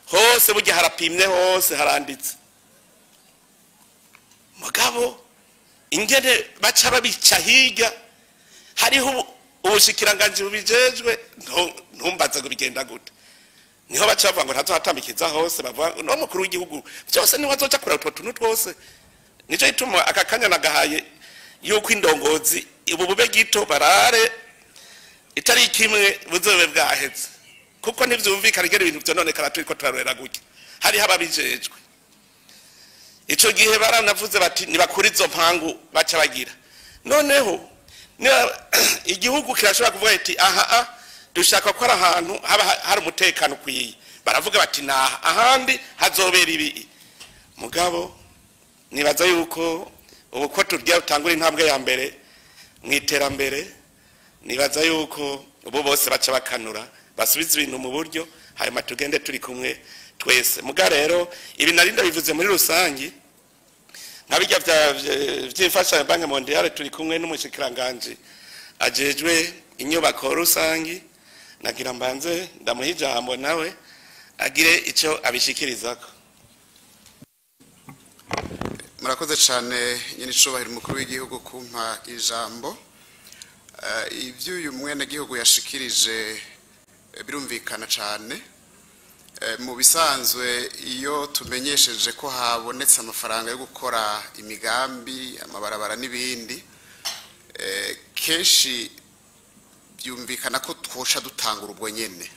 hose, burya harapimye hose haranditse. Mugabo ingene baca babica hirya, hariho ubushikiranganje bubijejwe, ntumbaze ngo bigenda gute. Niho baca bavuga ngo ntazohatambikiza hose, bavuga no mukuru w'igihugu byose niwe azoca kura utwo tuntu twose. Nico gituma aka kanya nagahaye yuko indongozi ubu bube gito barare itari kimwe buzobe bwahetse, kuko ntivyumvikana ingene ibintu vyononekara turiko turarorera gutya. Hariho ababijejwe. Ico gihe baranavuze bati nibakuri izo mpangu baca bagira. Noneho igihugu kirashobora kuvuga ati aha dushaka ko ari ahantu haba hari umutekano ukwiye, baravuga bati naha ahandi hazobera ibi. Mugabo nibaza yuko ubu ko turya utangura intambwe ya mbere mu iterambere, nibaza yuko ubu bose baca bakanura basubiza ibintu mu buryo, hanyuma tugende turi kumwe twese. Muga rero ibi narinda bivuze muri rusangi nka bijya vy'imfashanyo Banque Mondiale, turi kumwe n'umushikiranganje ajejwe inyubako rusangi, nagira mbanze ndamuha ijambo nawe agire ico abishikirizako. Murakoze cyane nyene icubahiro umukuru w'igihugu kumpa ijambo. Ivyo uyu mwene gihugu yashikirije birumvikana cyane. Mu bisanzwe iyo tumenyesheje ko habonetse amafaranga yo gukora imigambi, amabarabara n'ibindi, kenshi byumvikana ko twosha dutangura ubwo nyene.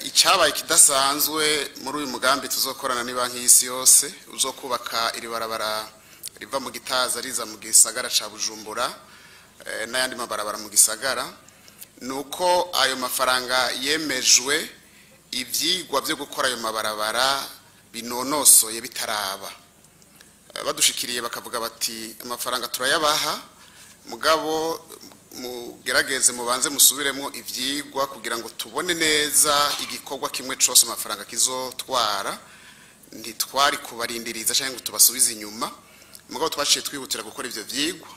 Icyabaye kidasanzwe muri uyu mugambi tuzokorana ni banki y'isi yose uzokubaka iri barabara riva mu Gitaza riza mu gisagara ca Bujumbura n'ayandi mabarabara mu gisagara, nuko ayo mafaranga yemejwe ivyigwa byo gukora ayo mabarabara binonosoye bitaraba. Badushikiriye bakavuga bati amafaranga turayabaha, mugabo mugerageze mubanze musubiremo ivyigwa kugira ngo tubone neza igikorwa kimwe cose amafaranga kizotwara. Ntitwari kubarindiriza cyangwa ngo tubasubize inyuma, mugabo twaciye twihutira gukora ivyo vyigwa.